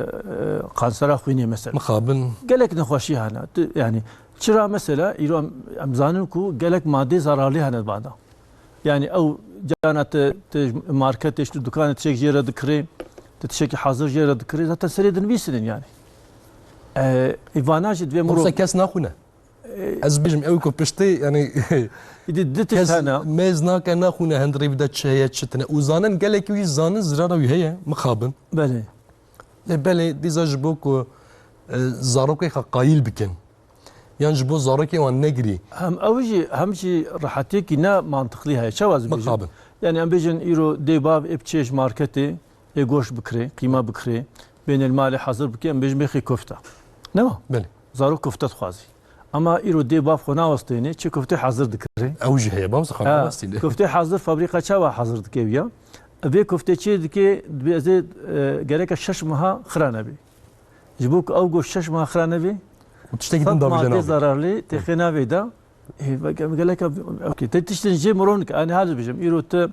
kansera xwînê mesela. Mixabin. Gelek nexweşî hene. Tu, yani, çira mesela, îro em, em zanin ku gelek madê zararlî hene bada. Yani, ew cana te, te ji marketê, ji dukanê tişek jê re dikirê, te tişekî hazir jê re dikirê, zaten serê dinivîsinin yani. E, îvana jî divê mirov Yoksa kes naxwîne. Ez bêjim ew ku piştê, yani, Îdî di tişt kes hene. Mêz nake, naxwîne hundirê wî de çi heye, çi tune. Û zanin gelekî wî zanin zirara wî heye, mixabin. Belê. Lê belê dîza ji bo ku, e, zarokê xwe qayîl bikin. Yan ji bo zarokê wan negirî. Hem ew jî, hem jî rehetiyekî ne mantiqlî heye. Çawa ez bêjim? Mixabin. Yani em bêjin îro dê bav ê biçê ji marketê, ê goşt bikirê, qîma bikirê, bênê li malê hazir bike, em bêjin bêxê kofta. Nema? Belê. Zarok kofte dixwazî. Ama îro dê bav xwe nawestêne, çi koftê hazir dikirê. Ew jî heye, bamsa xwe Ha, nawestîne. Koftê hazir fabrîka çawa hazir dike ya? Vê koftê çê dike, dibê ez ê, e, gereke şeş meha xira nebê. Ji bo ku ew goşt şeş meha xira nebê, Û tiştekî sed din davêje madde navê. Zararlî têxê navê de. Ê, ve-, ve-, geleka, okey. Te tiştên jê mirov nike. Anî hal bijim. Îro te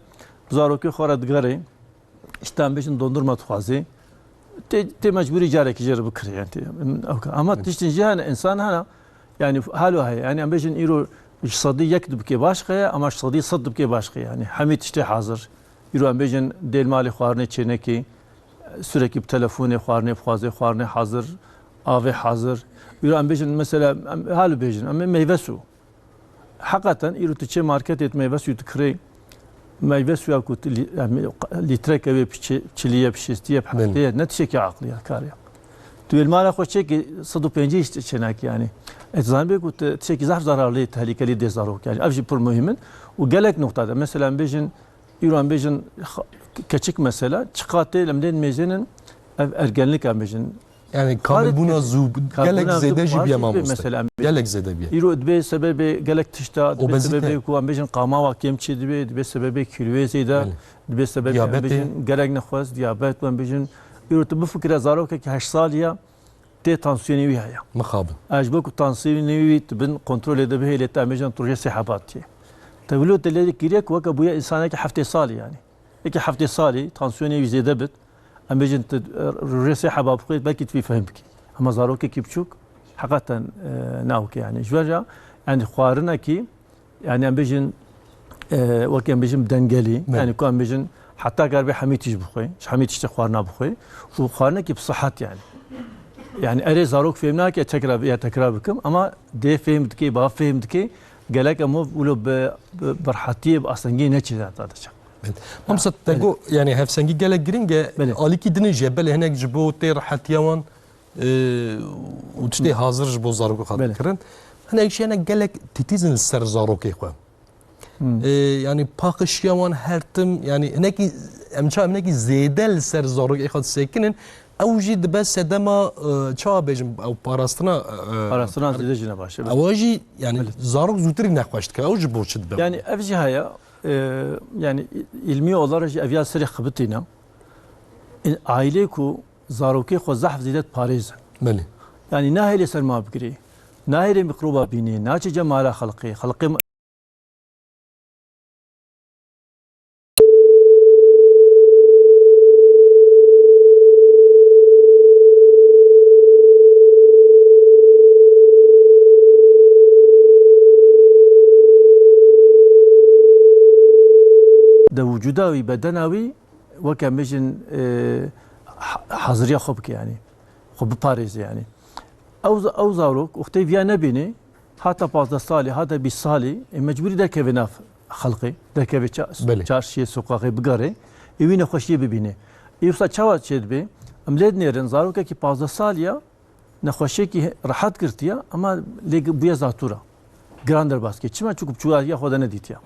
zarokê xwe re digerê. Îşte em bêjin dondurma dixwazê. Tê, tê mecbûrî carekî jê re bikirê, yani tê, em, ew ka-, ama Evet. Tiştên jê hene, insan hene, yani halo heye. Yani em bêjin îro ji sedî yek dibikê başqa ye, ama ji sedî sed dibikê başqa ye. Yani hemî tiştê hazir. Îro em bêjin dêl malê xwarinê çênekê, sürekli bi telefonê xwarinê bixwazê, xwarinê hazir, avê hazir. Îro em bêjin mesela, em halo bêjin, em ê meyve sû. Heqeten îro tu çê marketê tu meyve sû dikirê, meyve sûya ku tu lî-, em, lîtreke wê bi çi-, çilî ye, bi şêstî ye, bi Belê. heftê ye, ne tiştekî aqilî ye, kar ye. Tu wê li mala xwe çêkî sed û pêncî çênakî yanî. Ez zanibê ku tu tiştekî zehf zararlî, tehlikelî dê zarok yanî. Ev jî pir muhîm in. Û gelek noqta de. Mesela em bêjin, îro em bêjin, xa-, keçik mesela, çiqa tê li em lê mêzênin, ev ergenlik em bêjin. Yani kamilbûna zû gelek zêde jî biye mamoste. Mesela em bêjin. Gelek zêde biye. Îro dibe sebebê gelek tişta, dibe Obezîte. sebebê ku em bêjin qama wa kêm çê dibe, dibe sebebê kîloyê zêde, Belê. dibe sebebê em Diyabetê. bêjin gerek nexwest, diyabet, em bêjin. Îro tu bifikire zarokekî heşt salî ya, tê tansiyonê wî heye. Mixabin. Ez ji bo ku tansiyonê wî tu bin kontrolê de bihêlê te em bêjin tu rojê sê heba tê. Te wilo te lê kiriye ku weke bûye însanekî heftê salî yanî. Yekî heftê salî tansiyonê wî zêde bit, em bêjin tu, e, rojê sê heba bixwê, belkî tu vî fehm bikî. Hema zarokekî biçûk heqeten, e, nawke yanî. Ji ber re, yanî xwarinekî, yanî em bêjin, e, wekî em bêjin dengelî, Belê. yanî ku em bêjin heta kar bê hemî tişt bixwê, ji hemî tiştê xwarina bixwê û xwarinekî bi sihet yanî. Yanî erê zarok fêm nake, tekrar, ya tekrar bikim, ama dê fêm dike, ba fêm dike, gelek em wilo bi, bi, bi rehetiyê, bi astengiyê neçî heta diçe. Belê. Mamoste, te Belê. got, yani hevsengî gelek giring e. Belê. Alîkî din jî ye. Belê hinek ji bo tê rehetiya wan, e, û tiştê hazir ji bo zarokê xwe Belê. dikirin. Hinek jî hene gelek titîzin li ser zarokê xwe. Hmm. E, yani paqişiya wan her tim, yani hinekî, em çawa hinekî zêde li ser zarokê xwe disekinin. Ew jî dibe sedema, e, çawa bêjim, ew parastina, e, Parastina zêde jî ne baş e. Ewa jî, yani Belê. zarok zûtirî nexweş dike. Ew ji bo çi dibe? Yani ev jî heye, e, yani î-, îlmî olarak jî ev ya serê xibitî ne. E, aîlê ku zarokê xwe zehf zêde diparêzin. Belê. Yani nahêlê serma bigirê, nahêlê mîkroba bînê, naçe cem mala xelqê, xelqê De wicûda wî, bedena wî, weke em bêjin, e, ha-, haziriya xwe bike, yanî xwe biparêze, yanî. Ew za-, ew zarok, wextê viya nebînê, hata pazdeh salî, hata bîst salî, ê mecbûrî derkeve nav xelqê, derkeve ça-, Belê. çarşiyê, soqaxê, bigarê, ê wî nexweşiyê bibîne. Ê wisa çawa çêdibe? Em lê dinêrin, zarokekî pazdeh salî ya, nexweşiyekî rehet girtiye, ama lê bûye zatûra. Giran derbas kir. Çima? Çunku bi çûyariya xwe de nedîtiye.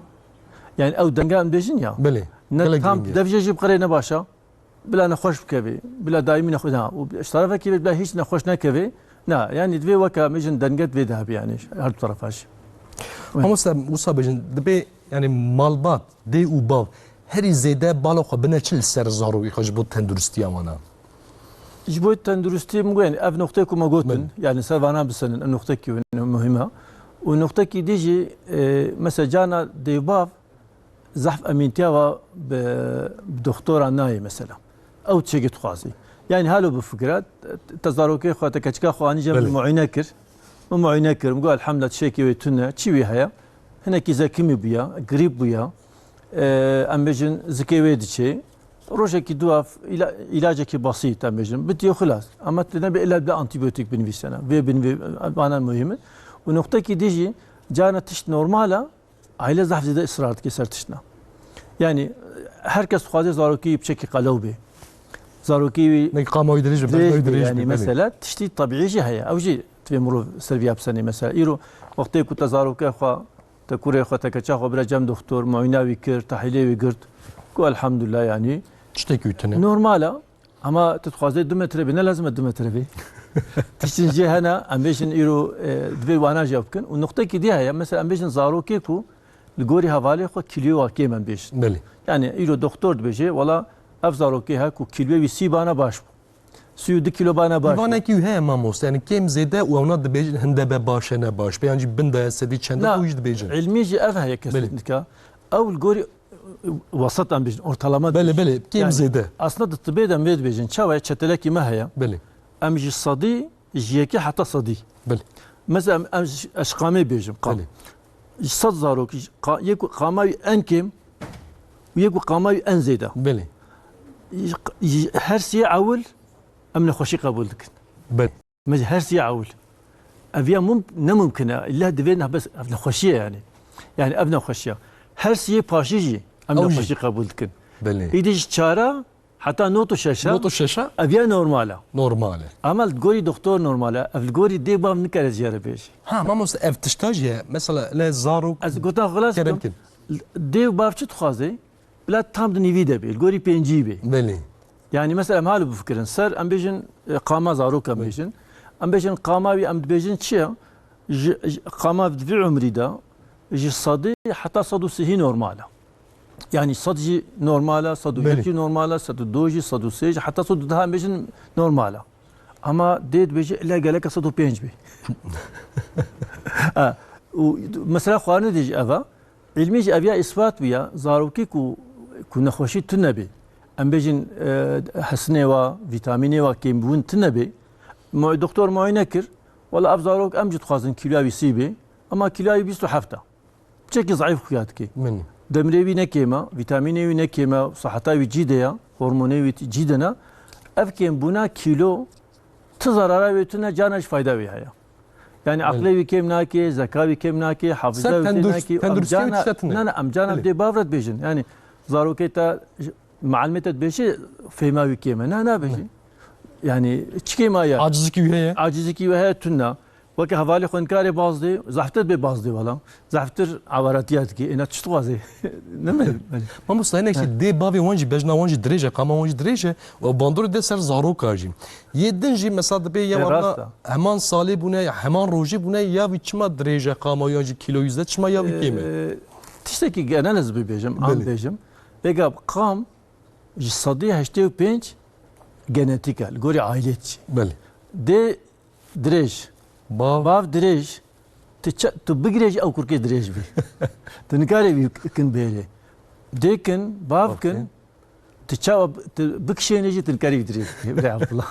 Yani ew denga em dibêjin ya. Belê. Ne Gelek tam giring e. devjê jî bi qirê ne baş e. Bila nexweş bikevê. Bila daîmî nexweş. Ha, û ji tarafekî bila hiç nexweş nekevê. Na, yani divê weke em bêjin denge divê de hebe yani her du tarafa jî. Mamoste, wisa bêjin, dibê yani malbat, dê û bav herî zêde bala xwe bine çi li ser zarokê xwe ji bo tenduristiya wan e? Ji bo tenduristî min got, yani ev noqtê ku me gotin, Belê. yani ser vana bisenin, ev noqtekî muhîm e. Û noqtekî dî jî, e, mesela cana dêvbav zehf emîntiya wa bi, bi doktora nayê mesela. Ew tiştekî dixwazî. Yani halo bifikire, te zarokê xwe, te keçika xwe anî cem Belê. muayene kir. Min muayene kir, min got elhamdulillah tiştekî wê tune, çi wî heye? Hinekî zekimî bûya, grîp bûya. E, em bêjin zikê wê diçê. Rojekî du ev îla-, îlacekî basît em bêjin. Bitiyo xilas. Ama tu nebe illa bi antîbiyotik binivîsene. Vê binivî, vana muhîm in. Û noqtekî dî jî, carna tişt normal e, aîle zehf zêde israr dike ser tiştna. Yani, her kes dixwaze zarokî wî piçekî qelew bê. Zarokî wî Nek qama wî dirêj be, dirêj berdewî be, dirêj yani be, belê. mesela, tiştî tebîî jî heye. Ew jî divê mirov ser viya bisenê mesela. Îro wextê ku te zarokê xwe, te kurê xwe, te keça xwe bire cem doktor, muayene wî kir, tehîlê wî girt. Ku elhamdulillah yani. Tiştekî wî tune. Normal e. Ama tu dixwazê du metre bê, ne lazim e du metre bê. Tiştên jê hene, em bêjin îro, e, divê wana jî bikin. Û noqtekî dî heye, mesela em bêjin zarokê ku li gorî hevalê xwe kîloyê wa kêm em bêjin. Belê. Yani îro doktor dibêje, wela ev zarokê he ku kîloyê wî sî bana baş bû. Sî û du kîlo bana baş bû. Pîvanekî wî heye mamoste, yani kêm zêde û ewna dibêjin hinde be baş e ne baş be, yan jî bin de ye sedî çend e, Na, ew jî dibêjin. ilmî jî ev heye Belê. kesinlikle. Ew li gorî wesat em bêjin, ortalama Belê, dibêjin. belê, kêm Yani, zêde. Aslında di tibê de em vê dibêjin. Çawa ye? Çetelekî me heye. Belê. Em ji sedî, ji yekê heta sedî. Belê. Mesela em, em ji, ez ji qamê bêjim, qam. Belê. Ji sed zarok, ji qa-, yê ku qama wî en kêm û yê ku qama wî en zêde. Belê. Ji, ji her siyê ewil em nexweşî qebûl dikin. Belê. Me ji her siyê ewil. Ev ya mum-, ne mumkin e. Îlla divê ne-, bes ev nexweşî ye yani. Yani ev nexweşî ye. Her siyê paşî jî em Ew jî. nexweşî qebûl dikin. Belê. Îdî ji çara heta not û şeşa Not û şeşa? ev ya normal e. Normal e. Ama li gorî doktor normal e. Ev li gorî dê bav nikare jê re bêje. Ha, mamoste, ev tişta jî ye. Mesela, lê zarok Ez gotan xilas Kerem bikim. kin. Dê û bav çi dixwaze? Bila tam di nîvî de bê. Li gorî pêncî bê. Belê. Yani mesela em halo bifikirin. Ser em bêjin, e, qama zarok em bêjin. Em bêjin qama wî em dibêjin çi ye? Ji, ji qama di vî umrî de ji sedî heta sed û sihî normal e. Yani sed jî normal e, sed û yek Belê. jî normal e, sed û du jî, sed û sê jî, heta sed û deh em bêjin normal e. Ama dê dibêje illa geleke sed û pênc bê. Ha, û mesela xwarinê dê jî ev e. Îlmî jî ev ya îspat bûye, zarokî ku, ku nexweşî tune bê. Em bêjin, e, hesinê wa, vîtamînê wa kêmbûn tune bê. Mu-, doktor muayene kir, wela ev zarok em jî dixwazin kîloya wî sî bê, ama kîloya wî bîst û heft e. Piçekî zeîf xuya dike. Min. Demrê wî ne kêm e, vîtamînê wî ne kêm e, siheta wî cî de ye, hormonê wî cî de ne. Ev kêmbûna kîlo ti zarara wê tune, carna jî fayda wê heye. Yani Belê. aqlê wî kêm nake, zeka wî kêm nake, hafiza Ser wî kêm tendurist-, nake. Em tenduristiyê wî carna, tişte tune. ne, ne, em carna Belê. dê bav re dibêjin. Yani zarokê te, malimê te dibêje fêhma wî kêm e. Ne, nabêjî. Ne. Yani çi kêma ye? Acizikî wî heye? Acizikî wî heye tune. Weke hevalê xwenkarê bazdê, zehftir bê bazdê wela. Zehftir awaratiya dike. Êna çi dixwaze? Ne me. Mamosta, hinek jî He. dê bavê wan jî bejna wan jî dirêj e, qama wan jî dirêj e. Û bandorê de ser zaroka jî. Yê din jî mesela dibê ya Ê, wana rast e. heman salê bûne, ya heman rojê bûne, ya wî çima dirêj e, qama yan jî kîlo wî zêde, çima ya wî kêm e? Ee, tiştekî genel ez bibêjim, am Belê. bêjim. Vêga qam ji sedî heştê û pênc genetîk e, li gorî aîlê diçe. Belê. Dê dirêj, Bav. bav dirêj, tu ça-, tu bigirê jî ew kurkê dirêj bî. Tu nikarê wî kin bêrê. Dê kin, bav Bav kin, kin. Tu çawa b-, tu bikişênê jî tu nikarî dirêj bikî, birê Abdullah.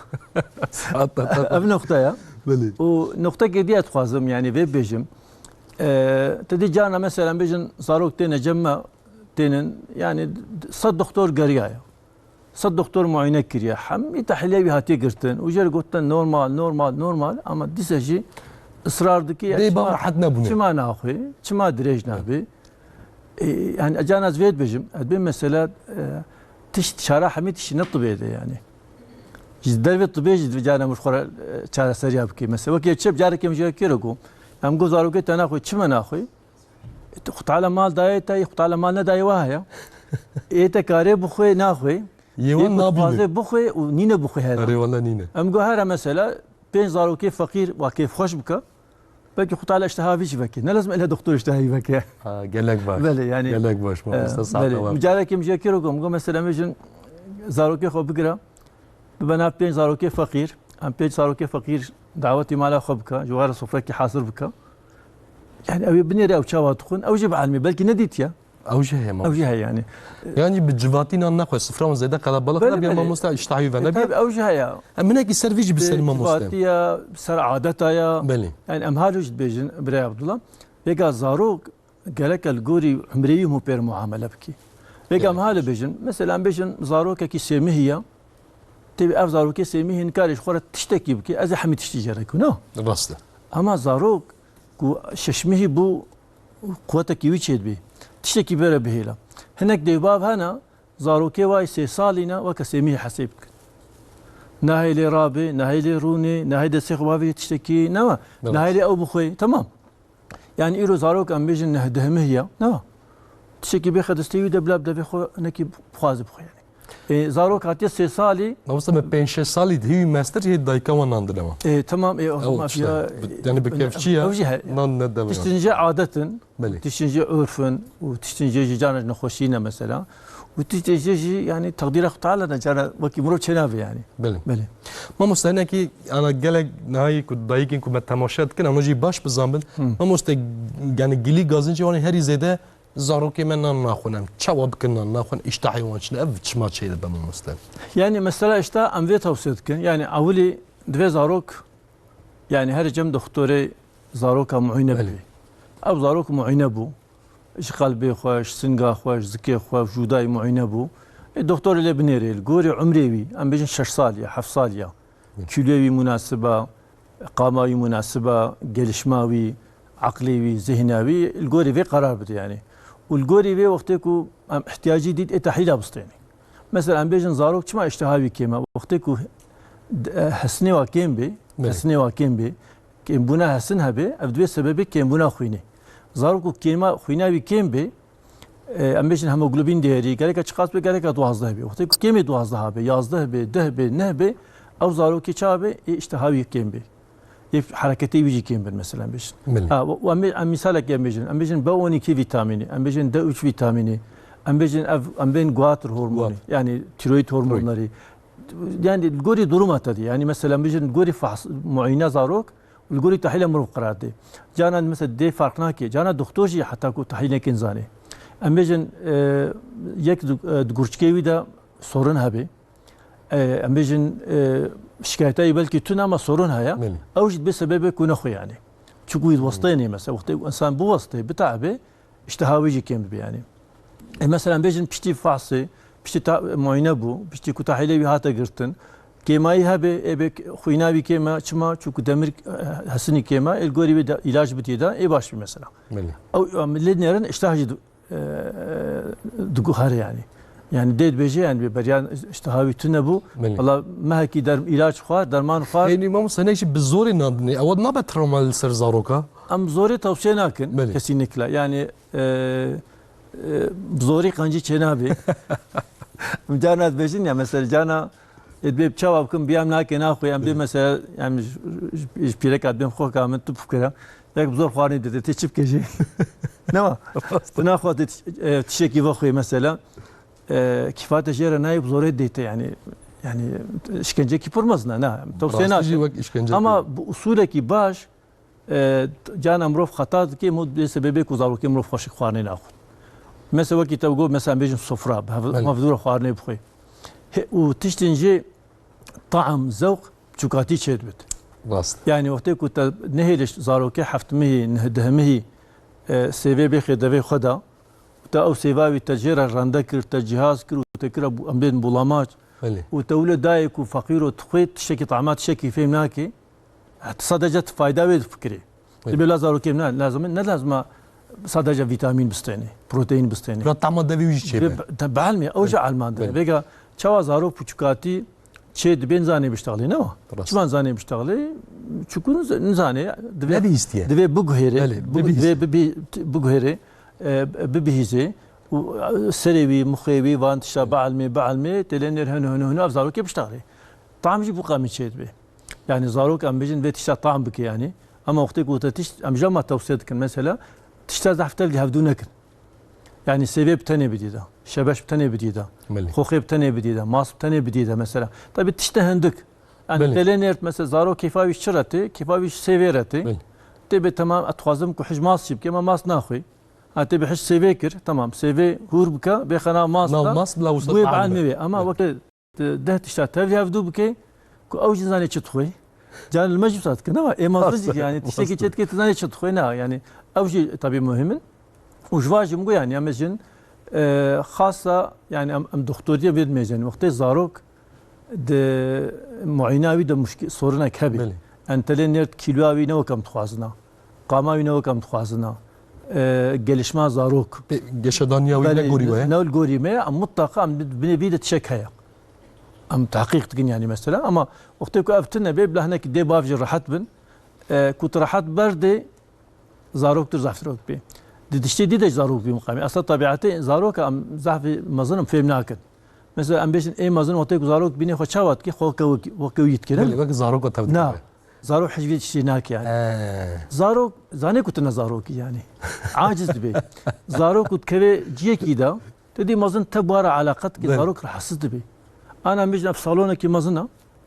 Saet, saet. Ev noxte ya. Belê. Û noxtekê diye dixwazim, yani vê bêjim. Ee, tu dî carna mesela bêjin zarok têne cem me, tênin, yani sed doktor geriyaye. Sed doktor muayene kiriye. Hemî tehlîlê wî hatiye girtin. Û jê re gotin normal, normal, normal. Ama dîse jî israr dikî, ya Dê çima, bav rehet nebûne. çima naxwe, çima dirêj nabe? E, yani, carna ez vê dibêjim, ez bê mesela, e, tişt çara hemî tiştî ne tibê de yani. Ji dervê tibê jî carna min ji xwe re, e, çareseriya bike. Mesela, wekî çi carekê min jê kêro ku, em got zarokê te naxwe, çima naxwe? E, tu Xwe Teala mal dayê te, Xwe Teala mal nedayê wa heye. Ê te karê bixwe, naxwe. Yê Ê wan ku nabîne. dixwaze bixwe û nîne bixwe here. Erê, wala nîne. Em got here mesela, pênc zarokê feqîr wa kêfxweş bike. Belkî Xwe Teala îşteha vî jî veke. Ne lazim ele doktor îşteha wî veke. Ha, gelek baş. Belê, yani, Gelek baş, e, mamoste, saeta belê. wa. Micarekê min jê kiro ku, min got, mesela, em bêjin zarokê xwe bigire, bibe nav pênc zarokê feqîr. Em pênc zarokê feqîr dawetî mala xwe bike, ji wan re sofrekî hazir bike. Yani, ew ê binêre ew çawa dixwin, ew jî bi elmê, belkî nedîtiye. Ew jî heye, Ew mamoste. jî heye, yani. Yani bi civatî nan nexwe, sifra wan zêde qelebalix Belê, nebiye, belê. mamoste, îştahî wî venebî. E, tabii, ew jî heye. Em hinekî ser vî jî biserin, mamoste. Civatiye ya, ser adeta ya. Belê. Yani em halo jî dibêjin, birê Abdullah. Vêga zarok gereke li gorî umrê wî hûn pêr muamele bikî. Vêga em Gerek. halo bêjin, mesela em bêjin zarokekî sêmihî ya. Tevî ev zarokê sêmihî nikarê ji xwe re tiştekî bike, ez ê hemî tiştî jê re ku, no? Rast e. Ama zarok ku şeşmihî bû, quwetekî wî çêdibê. Tiştekî bêre bihêle. Hinek dêvbav hene, zarokê wayî sê salî ne, weke sêmihî hesêb dikin. Nahêlê rabê, nahêlê rûnê, nahê destê xwe bavê tiştekî, ne me? Evet. Nahêlê ew bixwê, temam. Yani îro zarok em bêjin neh dehmih ya, ne me? Tiştekî bê xedistê wî de bila bi devê xwe nekî bixwaze bixwe yani. E, zarok hatiye sê salî. Mamoste, me pênc şeş salî di hîvî mestir hê dayika wan nan dine wan. E, tamam, e, o Ew zaman tişt e. ya, Bi-, yani bi e, kevçî ya, ew jî he-, nan ne deme. Tiştin jê adet in, Belê. tiştin jê urf in û tiştin jê jî carna nexweşî ne mesela. Û tiştin jê jî yani teqdîra Xwe Teala ne carna wekî mirov çênabe yani. Belê. Belê. Mamoste, hinekî ana gelek nihayî ku dayikên ku me temaşe dikin, em jî baş bizanbin. Hı. Mamoste, yani gilî gazincê wan ê herî zêde Zarokê me nan naxwin, em çawa bikin nan naxwin, îştahê wan çi ne, ev çima çêdibe mamoste? Yani mesela îştah em vê tewsiye dikin. Yani ewilî divê zarok, yani herî cem doktorê zaroka muayene Belê. bibê. Ev zarok muayene bû. Ji qelbê xwe, ji singa xwe, ji zikê xwe, ji wî dayî muayene bû. E, doktorê lê binêrê, li gorî umrê wî, em bêjin şeş saliye, heft saliye. Belê. Kîloyê wî munasib e, qama wî, munasiba, gelişma wî, aqlê wî, zihna wî, li gorî vê qerar bide yanî. Û li gorî vê wextê ku em ihtiyacî dît ê tehlîla bistênê. Mesela em bêjin zarok çima îştiha wî kêm e? Wextê ku d-, e, hesinê wa kêm bê, Belê. hesinê wa kêm bê, kêmbûna hesin hebe, ev divê sebebê kêmbûna xwînê. Zarok ku kêma xwîna wî kêm bê, e, em bêjin hemoglobîn değerî, gereka çiqas be, gereka duwazdeh be. Wextê ku kêmê duwazdeh be, yazdeh be, deh be, neh be, ew zarokê çawa be, ê îştiha wî kêm be. Yê hereketê wî jî kêm bin, mesela, em bêjin. Belê. Ha, û, û em bê-, em mîsalek em bêjin. Em bêjin B on iki vîtamînê, em bêjin D üç vîtamînê, em bêjin ev, em bên guatr hormonê, Guatr. yanî tiroîd hormonlarî. Yani li gorî duruma te dî. Yani mesela em bêjin li gorî fahs, muayene zarok, li gorî tehlîla mirov qerar dê. Cana mesela dê farq nake. Cana doktor jî heta ku tehlîl nekin zanê. Em bêjin, e, yek di, e, di gurçikê wî de sorin hebe. E, em bêjin, e, şikayeta wî belkî tune ama sorin heye. Belê. Ew jî dibe sebebê ku nexwe yani. Çuku wî diwestênê mesela. Wextê însan biwestê, bitabe, îştiha wî jî kêm dibe yani. E, mesela em bêjin piştî fahsê, piştî ta-, muayene bû, piştî ku tahlîlê wî hate girtin, kêmayî hebe, ê bê xwîna wî kêm e, çima? Çuku demir, e, hesinî kêm e, ê li gorî wê de îlac bidî de, ê baş bî mesela. Belê. Ew, em lê nêrin îştiha jî di-, e, diguhere yani. Yani dê dibêje yani beriya îştiha wî tune bû. Belê. Valla mehekî der-, îlaç xwar, derman xwar. Ê, nî mamoste, hinek jî bi zorê nadinê. Ew nabe travma li ser zaroka? Em zorê tewsiye nakin, Belê. kesinlikle. Yani, e, e, bi zorî qencî çênabe. Em carna dibêjin ya, mesela cana, ê, dibê çawa bikim, biyam nake naxwe, em bê Belê. mesela, yani ji, ji, ji pîreka dibêm xwe ka min tu bikira. Yek bi zor xwarinê dide, tê çi bike jî? Nema? Rast. Tu naxwazî tiş-, e, tiştekî vexwê mesela. E, kifate jê re nayê bi zorê dê te yani. Yani işkencekî pir mezin e, na. Tewsiye Rastî jî nakim. wek işkence Ama kiriye. bi usulekî baş, e, cana mirov xeta dike, mû bê sebebê ku zarokê mirov xweşik xwarinê naxwin. Mesela wekî te got, mesela bêjin sofra, bi hev-, Belê. hevdû re xwarinê bixwe. He, û tiştên jê taam, zewq, çûkatî çêdibit. Rast. Yani wextê ku te nehêlê zarokê heftmihî, neh-, dehmihî, e, sêvê bêxê devê xwe da, û te ew sêva wî te jê re rende kir, te cihaz kir û te kira bu-, em bên bulamaç. Belê. Û te wile dayê ku feqîro dixwê tiştekî tama tiştekî fêm nake, sadece tu fayda wê difikirê. Belê. Dibê la zarokê ne, lazim, ne lazim e sadece vîtamîn bistênê, proteîn bistênê. Ya tama devê wî jî çêbe. Ve-, te beelmê, ew jî Belê. elmandin. Belê. Vêga çawa zarok piçûkatî çê dibê nizanê biştexlê, ne wa? Rast. Çima nizanê biştexlê? Çuku niz-, nizanê. Divê, Nebihîstiye. divê biguhêrê. Belê, Bu-, bibihîstiye. divê bibî-, biguhêrê, e, bibihîzê. Û, e, serê wî, muxê wî, van tişta bielmê, bielmê, têlê nêr henu, henu, henu, ev zarokê biştexlê. Tam jî bu qemî çê dibê. Yani zarok em bêjin vê tişta tam bike yani. Ama wextê ku te tişt, em jî ma tewsiye dikin. Mesela tişta zehf tevlî hevdû nekin. Yani sêvê bi tenê bidî de, şebeş bi tenê bidî de, Belê. xoxê bi tenê bidî de, mas bi tenê bidî de mesela. Tabii tiştê hindik. Yani Belê. têlê nêrt mesela zarok kêfa wî çi re tê, kêfa wî sêvê re tê. Belê. Tê bê temam, ez dixwazim ku hij mas jî bike, ma mas naxwî. Ha tê bê hij sêvê kir, temam. Sêvê hûr bike, bê xena mas Nav da, mas bila wisa bûyê taam bielmê be. wê. Ama Belê. wekî Deh tişta tevlî hevdû bike ku ew jî zanê çi dixwê. Can li me jî wisa dikin, ama ê mezin jî yani tiştekî çê dike tu zanê çi dixwê, na yani ew jî tabii muhim in. Û ji va jî min got yani em jin, e, xasa yani em, em doktoriye vê dimêjin. Wextê zarok di muayena wî de muşkî-, sorinek hebe. Belê. Entelê nêrt kîloya wî ne wek em dixwazin a. Qama wî ne wek em dixwazin a. E, gelişma zarok. Pê geşedaniya wî Belê, ne gorî we ye? ne li gorî me ye. Em mutlaka em binê vî de tişek heye. Em tehqîq dikin yani mesela. Ama wextê ku ev tune bê, bila hinekî dê bav jî rehet bin. E, ku tu rehet berdê, zarok tu zehf dîrok bê. Di tiştê dî de zarok bî muqamî. Esla tabiatê zaroka em zehfî mezin em fêm nakin. Mesela em bêjin ê mezin wextê ku zarok bînê xwe çawa dike, xwe weke wek-, weke wî dike, ne? Belê, wek zaroka tev Na. dike. Zarok hicvî tiştê nake yani. He. Zarok, zanê ku tu ne zarokî yani. Aciz dibe. Zarok ku dikeve ciyekî de, te dî mezin te buhara eleqe dike, Belê. zarok rahatsiz dibe. Ana em bêjin ev salonekî mezin e,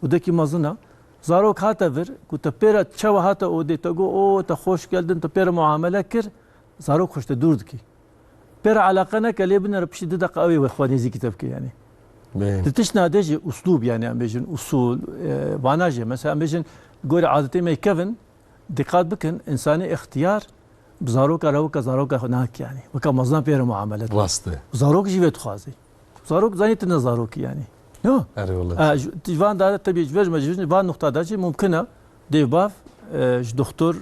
odekî mezin e. Zarok hate vir, ku te pê re çawa hate odê, te got, "O, te xoş geldin", te pê re muamele kir, zarok xwe ji te dûr dike. Pê re eleqe neke, lê binêre piştî du deqa ew ê wê xwe nêzîkî te bike yani. Bê. Di tiştna de jî uslûb yani em bêjin usul, e, vana jî. Mesela em bêjin gorî adetê me kevin, dîqat bikin, însanê extiyar bi zaroka re weke zaroka xwe nake yani. Weke mezina pê re muamele dike. Rast e. Zarok jî vê dixwaze. Zarok zanî tu ne zarokî yani. Ne? Erê wele. E, ji, ji van de tebî ji vê ji me jî van nuqta de jî mumkin e. Dêv bav, e, ji doktor, e,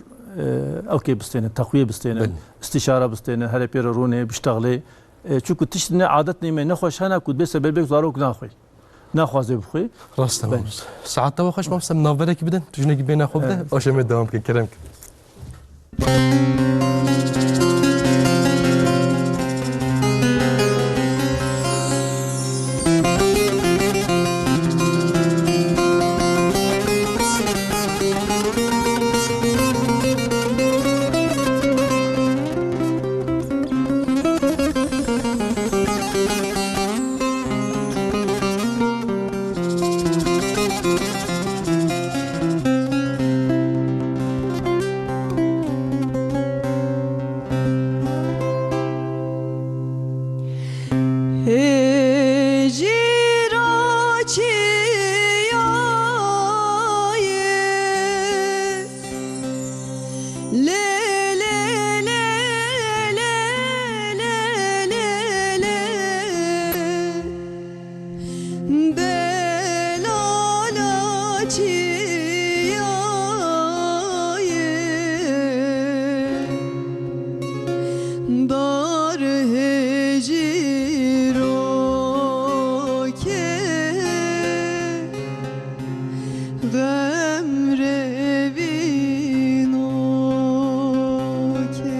ewkê bistêne, teqwiyê bistêne, Belê. istîşara bistêne, herê pê re rûnê, biştexlê. E, çunku tişt ne adet neyme nexweş hene ku dibê sebebek zarok naxwe. Naxwaze bixwe. Rast e, Belê. Mamoste. Saeta we xweş, mamoste, em navberekî bidin, tu jinekî bêhna xwe bide, Evet. paşê em ê dewam bikin, kerem kin. Hêjîra çiya ye. Lê, lê, lê, lê, lê, lê, lê, lê. Delala çiya ye. Dar hêjîro ke, xemrevîno ke.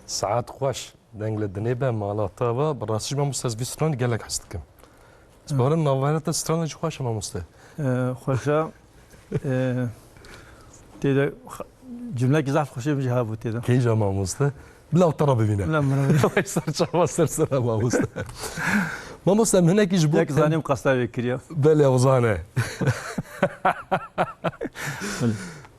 Saet xweş, deng li dinê be, mala te be. Bi rastî jî mamoste ez vî stranê gelek hez dikim. Ez bawerim navbera te stranê jî xweş e mamoste. Ee, xweş e. Ee, tê de xa-, cumlekî zaf xweşê min jî hebû tê de. Kêja mamoste. Bila te re bibîne. Bila min re bibîne. Xweş ser çava ser ser e mamoste. Mamoste em hinekî ji bo Yek zanîm qesta vê kiriye. Belê, ew zane. Belê.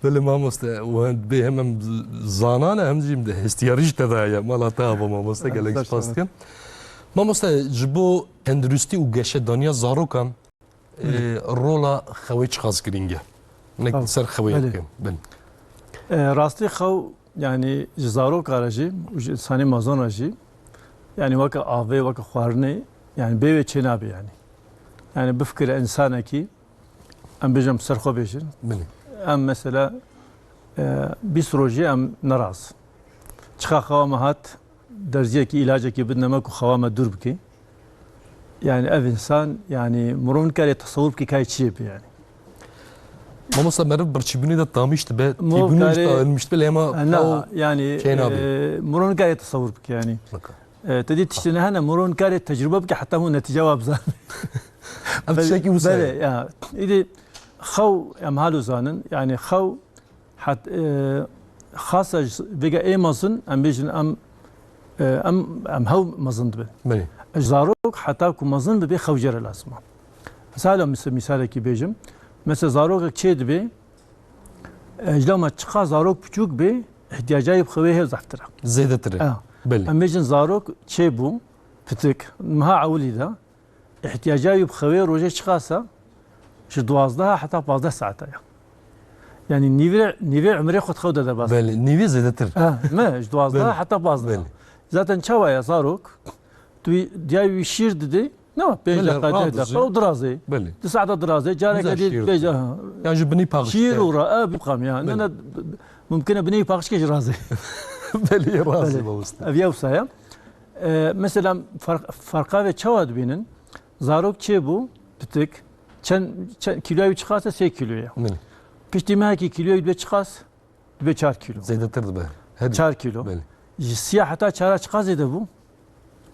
Belê mamoste, û hem dibê hem em z-, zanan e, hem jî em de hestiyarî jî te de heye. Mala te ava mamoste, gelek spas dikim. Mamoste, ji bo tenduristî û geşedaniya zarokan, e, rola xewê çiqas girîng e? Hinek ser xewê dikim. Belê. E, rastî xew, yanî ji zaroka re jî û ji însanê mezin re jî, yanî weke avê, weke xwarinê, yanî bê wê çênabe yanî. Yanî bifikire însanekî, em bêjin, em ser xwe bêjin. Belê. Em mesela, e, bîst rojî em neraz. Çiqa xewa me hat, derziyekî, îlacekî bidine me ku xewa me dûr bike. Yani ev însan, yani mirov nikare tesewur bike ka çi yê bê yani. Mamosta, meriv birçîbûnê de tamîş dibe, tîbûnê jî ta ilmiş dibe, lê hema, e, na, yani, çê nabe. E, mirov nikare tesewur bike yani. Baka. E, te dî tiştine hene, mirov nikare tecrube bike heta hûn netîce wa bizane. Ev tiştekî wisa ye. Belê, ya. Îdî xew em halo zanin, yani xew het, e, xasa ji vêga ê mezin, em bêjin em, e, em, em hew mezin dibin. Belê. Ji zarok heta ku mezin bibe xew jê re lazim e. Ez hala mis-, misalekî bêjim. Mesela zarokek çê dibe, e, ji lama çiqa zarok piçûk be, ihtiyaca wî bi xewê hê zehftir e. Zêdetir e. Ha. Belê. Em bêjin zarok çê bû, pitik, meha ewilî de, ihtiyaca wî bi xewê rojê çiqas e? Ji duwazdeh heta pazdeh saeta ya. Yani nîvê, nîvê umrê xwe di xew de derbas. Belê, nîvê zêdetir. Ha, me, ji duwazdeh heta pazdeh. Belê. Zaten çawa ya zarok? Tu wî, diya wî şîr didê, ne, pênc deqa, deh deqa û dirazê. Belê. Du saeta dirazê, careke dî pênc, ha. Yan ji binî paqij ke. Şîr û ra-, e, bîqam ya. Ne, ne, mumkin e binî paqij ke ji razê. Belê, razê. Belê. Ev ya wisa ya. E, mesela, ferq-, ferqa vê çawa dibînin? Zarok çê bû, pitik, çend, çend, kîloya wî çiqas e? Sê kîlo ye. Belê. Piştî mehekî kîloya wî dibe çiqas? Dibe çar kîlo. Zêdetir dibe. Hedi. Çar kîlo. Belê. Ji siya heta çara çiqas zêde bû?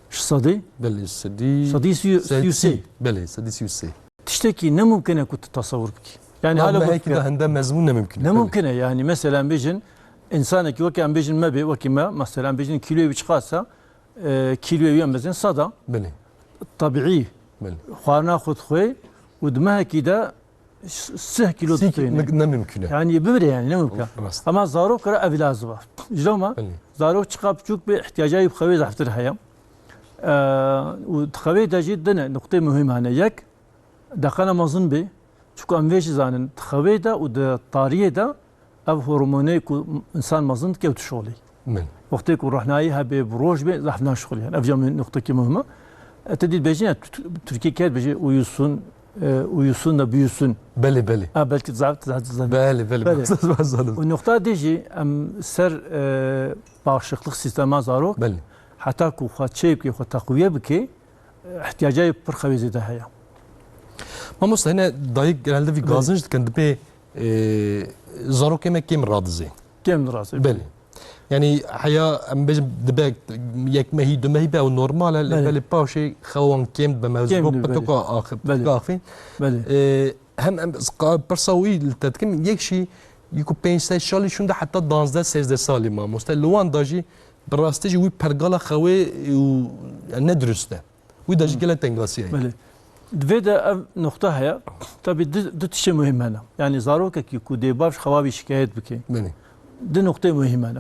Ji sedî? Belê, sedî, sedî sî, sî û sê. Belê, sedî sî û sê. Tiştekî ne mumkin e ku tu tesewur bikî. Yani hala mehekî de hende mezmûn ne mumkin e. Ne mumkin e, yani mesela em bêjin, însanekî weke em bêjin me bê, wekî me, mesela em bêjin kîloyê wî çiqas e, e, kîloyê wî em bezên seda. Belê. Tebîî. Belê. Xwarina xwe dixwe û di mehekî de s-, sih kîlo dixwîne. Ne mumkin e. Yani bibire yani, ne mumkin. Rast. Ama zarok re ev lazim e. Ji loma zarok çiqa biçûk be, ihtiyaca wî bi xewê zehftir heye. E, û di xewê de jî dine nuqtê muhîm hene. Yek, deqana mezin bê. Çunku em vê jî zanin, di xewê de û di tariyê de ev hormonê ku însan mezin dike ew dişolî. Min. Wextê ku rohnayî hebe, bi roj be, zehf naşixulî. Yani ev jî min nuqtekî muhim e. E, te dî dibêjin ya, tu-, tu-, Tirkî ket bêje uyusun, e, uyusun da büyüsün. Belê, belê. Ha, belkî zaf, zaf, zaf. Belê, belê. Belê. Zaf, zaf, zaf. Û nuqta dî jî em ser, e, bağışıklık sistema zarok. Belê. Heta ku xwe çê bike, xwe teqwiye bike, ihtiyaca pir xewê zêde heye. Mamoste, hene dayik genelde vî gazinc dikin, dibê, e, zarokê me kêm radizê. Kêm dirazê. Belê. Yani heya em bêjin dibe yek mehî, du mehî be, ew normal e, lê belê paşê xewan kêm dibe, me ji bo pitoka axif, pitoka axivîn. Belê. E, hem em, qa-, pirsa wî li te dikim, yek jî yî ku pênc sed salî şûnde heta danzdeh sêzdeh salî mamoste. Li wan da jî bi rastî jî wî pergala xewê û, yani, ne dirust e. Wî de jî gelek tengasî heye. Belê. Di vê de ev nuqta heye. Tabî du, du tiştê muhîm hene. Yani zarokekî ku dê baş xewa wî şikayet bike. Belê. Du nuqtê muhîm hene.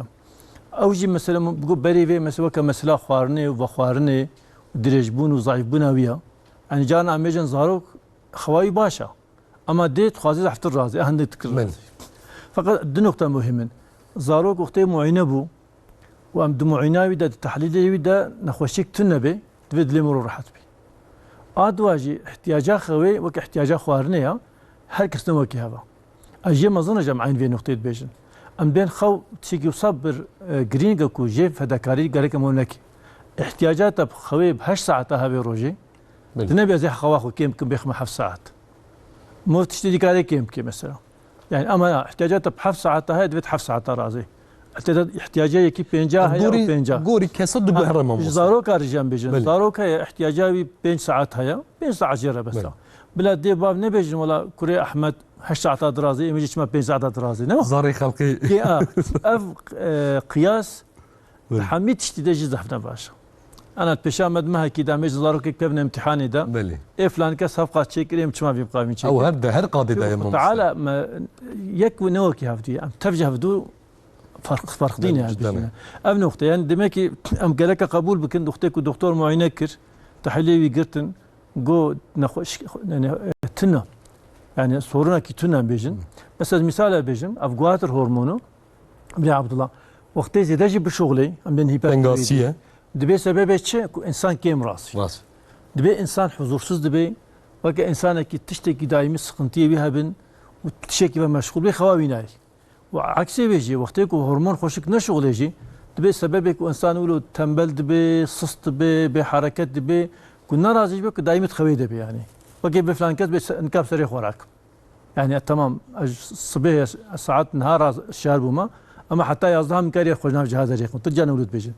Ew jî mesela min bigot berê vê mesela weke mesela xwarinê û vexwarinê û dirêjbûn û zayîfbûna wî ya. Yani carna em bêjin zarok xewa wî baş e. Ama dê dixwaze zehftir razê, hindek dikir razê. Belê. Feqet du nuqta muhîm in. Zarok wextê muayene bû û em di muayena wî de, di tehlîlê wî de nexweşiyek tune bê, divê dilê mirov rehet bê. A dua jî ihtiyaca xewê wek ihtiyaca xwarinê ya, her kes ne wekî heva. Ez jê mezin e, em eyn vê nuqteyê dibêjin. Em bên xew tiştekî wisa bir, e, girîng e ku jê fedakarî gerek em wan nekî. Ihtiyaca te bi xewê bi heşt saeta hevê rojê, belê, tu nebê ez ê xewa xwe kêm bikim bêxime heft saet. Mor tiştê dî kare kêm bike mesela. Yani ama ya, ihtiyaca te bi heft saeta heye, divê tu heft saeta razê. Tê de ihtiyaca yekî pêncah heye û pêncah. Gorî kesa du Ha, guhera ji mamoste. Zaroka re jî em bêjin. Belê. Zarok heye, ihtiyaca wî pênc saet heye. Pênc saet jê re bes e. Belê. Bila dê bav nebêjin, wela kurê Ehmed heşt saeta dirazê, em ê jî çima pênc saeta dirazê, ne? Zarê xelkê. Kê a, ev, e, qiyas Belê. Hemî tiştî de jî zehf ne baş e. Ana pêşa me di mehekî de em ê ji zarokek kevne îmtîhanê de. Belê. Ê filan kes hevqat çêkirê, em çima vê biqavîn çêkir? Ew her de, her qadê de ye, mamoste. Teala me yek û ne wekî hevdû ye. Em tev ji hevdû farq, farq dîn Belê, yani cidden. Ev noqte yani demek ki em gereke qebûl bikin, noqtê ku doktor muayene kir, tehlîlê wî girtin, got nexweş, yani, e, tune. Yani sorunekî tune em bêjin. Hı. Mesela misale bêjim, ev guhatir hormonu, Birê Abdullah, wextê zêde jî bişuxulê, em bên hipertiroîdî. Tengasiye. Dibê sebebê çi? Ku însan kêm razî. Rast. Dibê însan huzursiz dibe, weke însanekî tiştekî daîmî siqintiyê wî hebin û tiştekî ve meşxûl bê, xewa wî nayê. Û eksê wê jî, wextê ku hormon xweşik neşuxulê jî, dibê sebebê ku însan wilo tembel dibe, sist dibe, bê hereket dibe, ku nerazî dibe, ku daîmî di xewê de be yani. Weke bê filan kes bê se-, nika bi serê xwe rakim. Yani, tamam, ez sibê saet niha ra şiyar bûme, ama heta yazdeh min karî xwe nav ciha derêxim. Tu can ewlûd bêjin.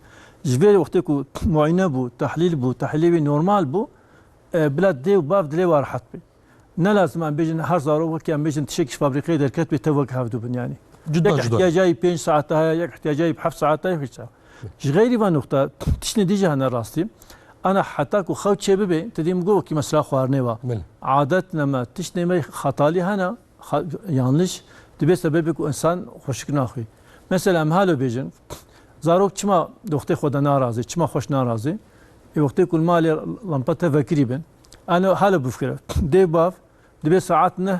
Ji vê wextê ku muayene bû, tehlîl bû, tehlîlê wî normal bû, e, bila dê û bav dilê wa rehet bê. Ne lazim em bêjin her zarok wekî em bêjin tişek ji fabrîkeyê derket bê tev wek hevdû bin yani. Cuda Yek cuda. Ihtiyacayî pênc saete heye, yek ihtiyacayî heft saete heye, hiç. Ji xeyrî van nokta, tiştê dî jî hene rastî. Ana heta ku xew çê bibe, te dî min got wekî mesela xwarinê wa. Belê. Adet ne me, tiştê me xetalî hene, xa-, yanlış, dibe sebebê ku însan xweşik naxwî. Mesela em halo bêjin, zarok çima doxtê xwe de narazî, çima xweş narazî? Ê wextê ku li malê lampa te vekirî bin, ano halo bifikire. Dê bav, dibe saet neh,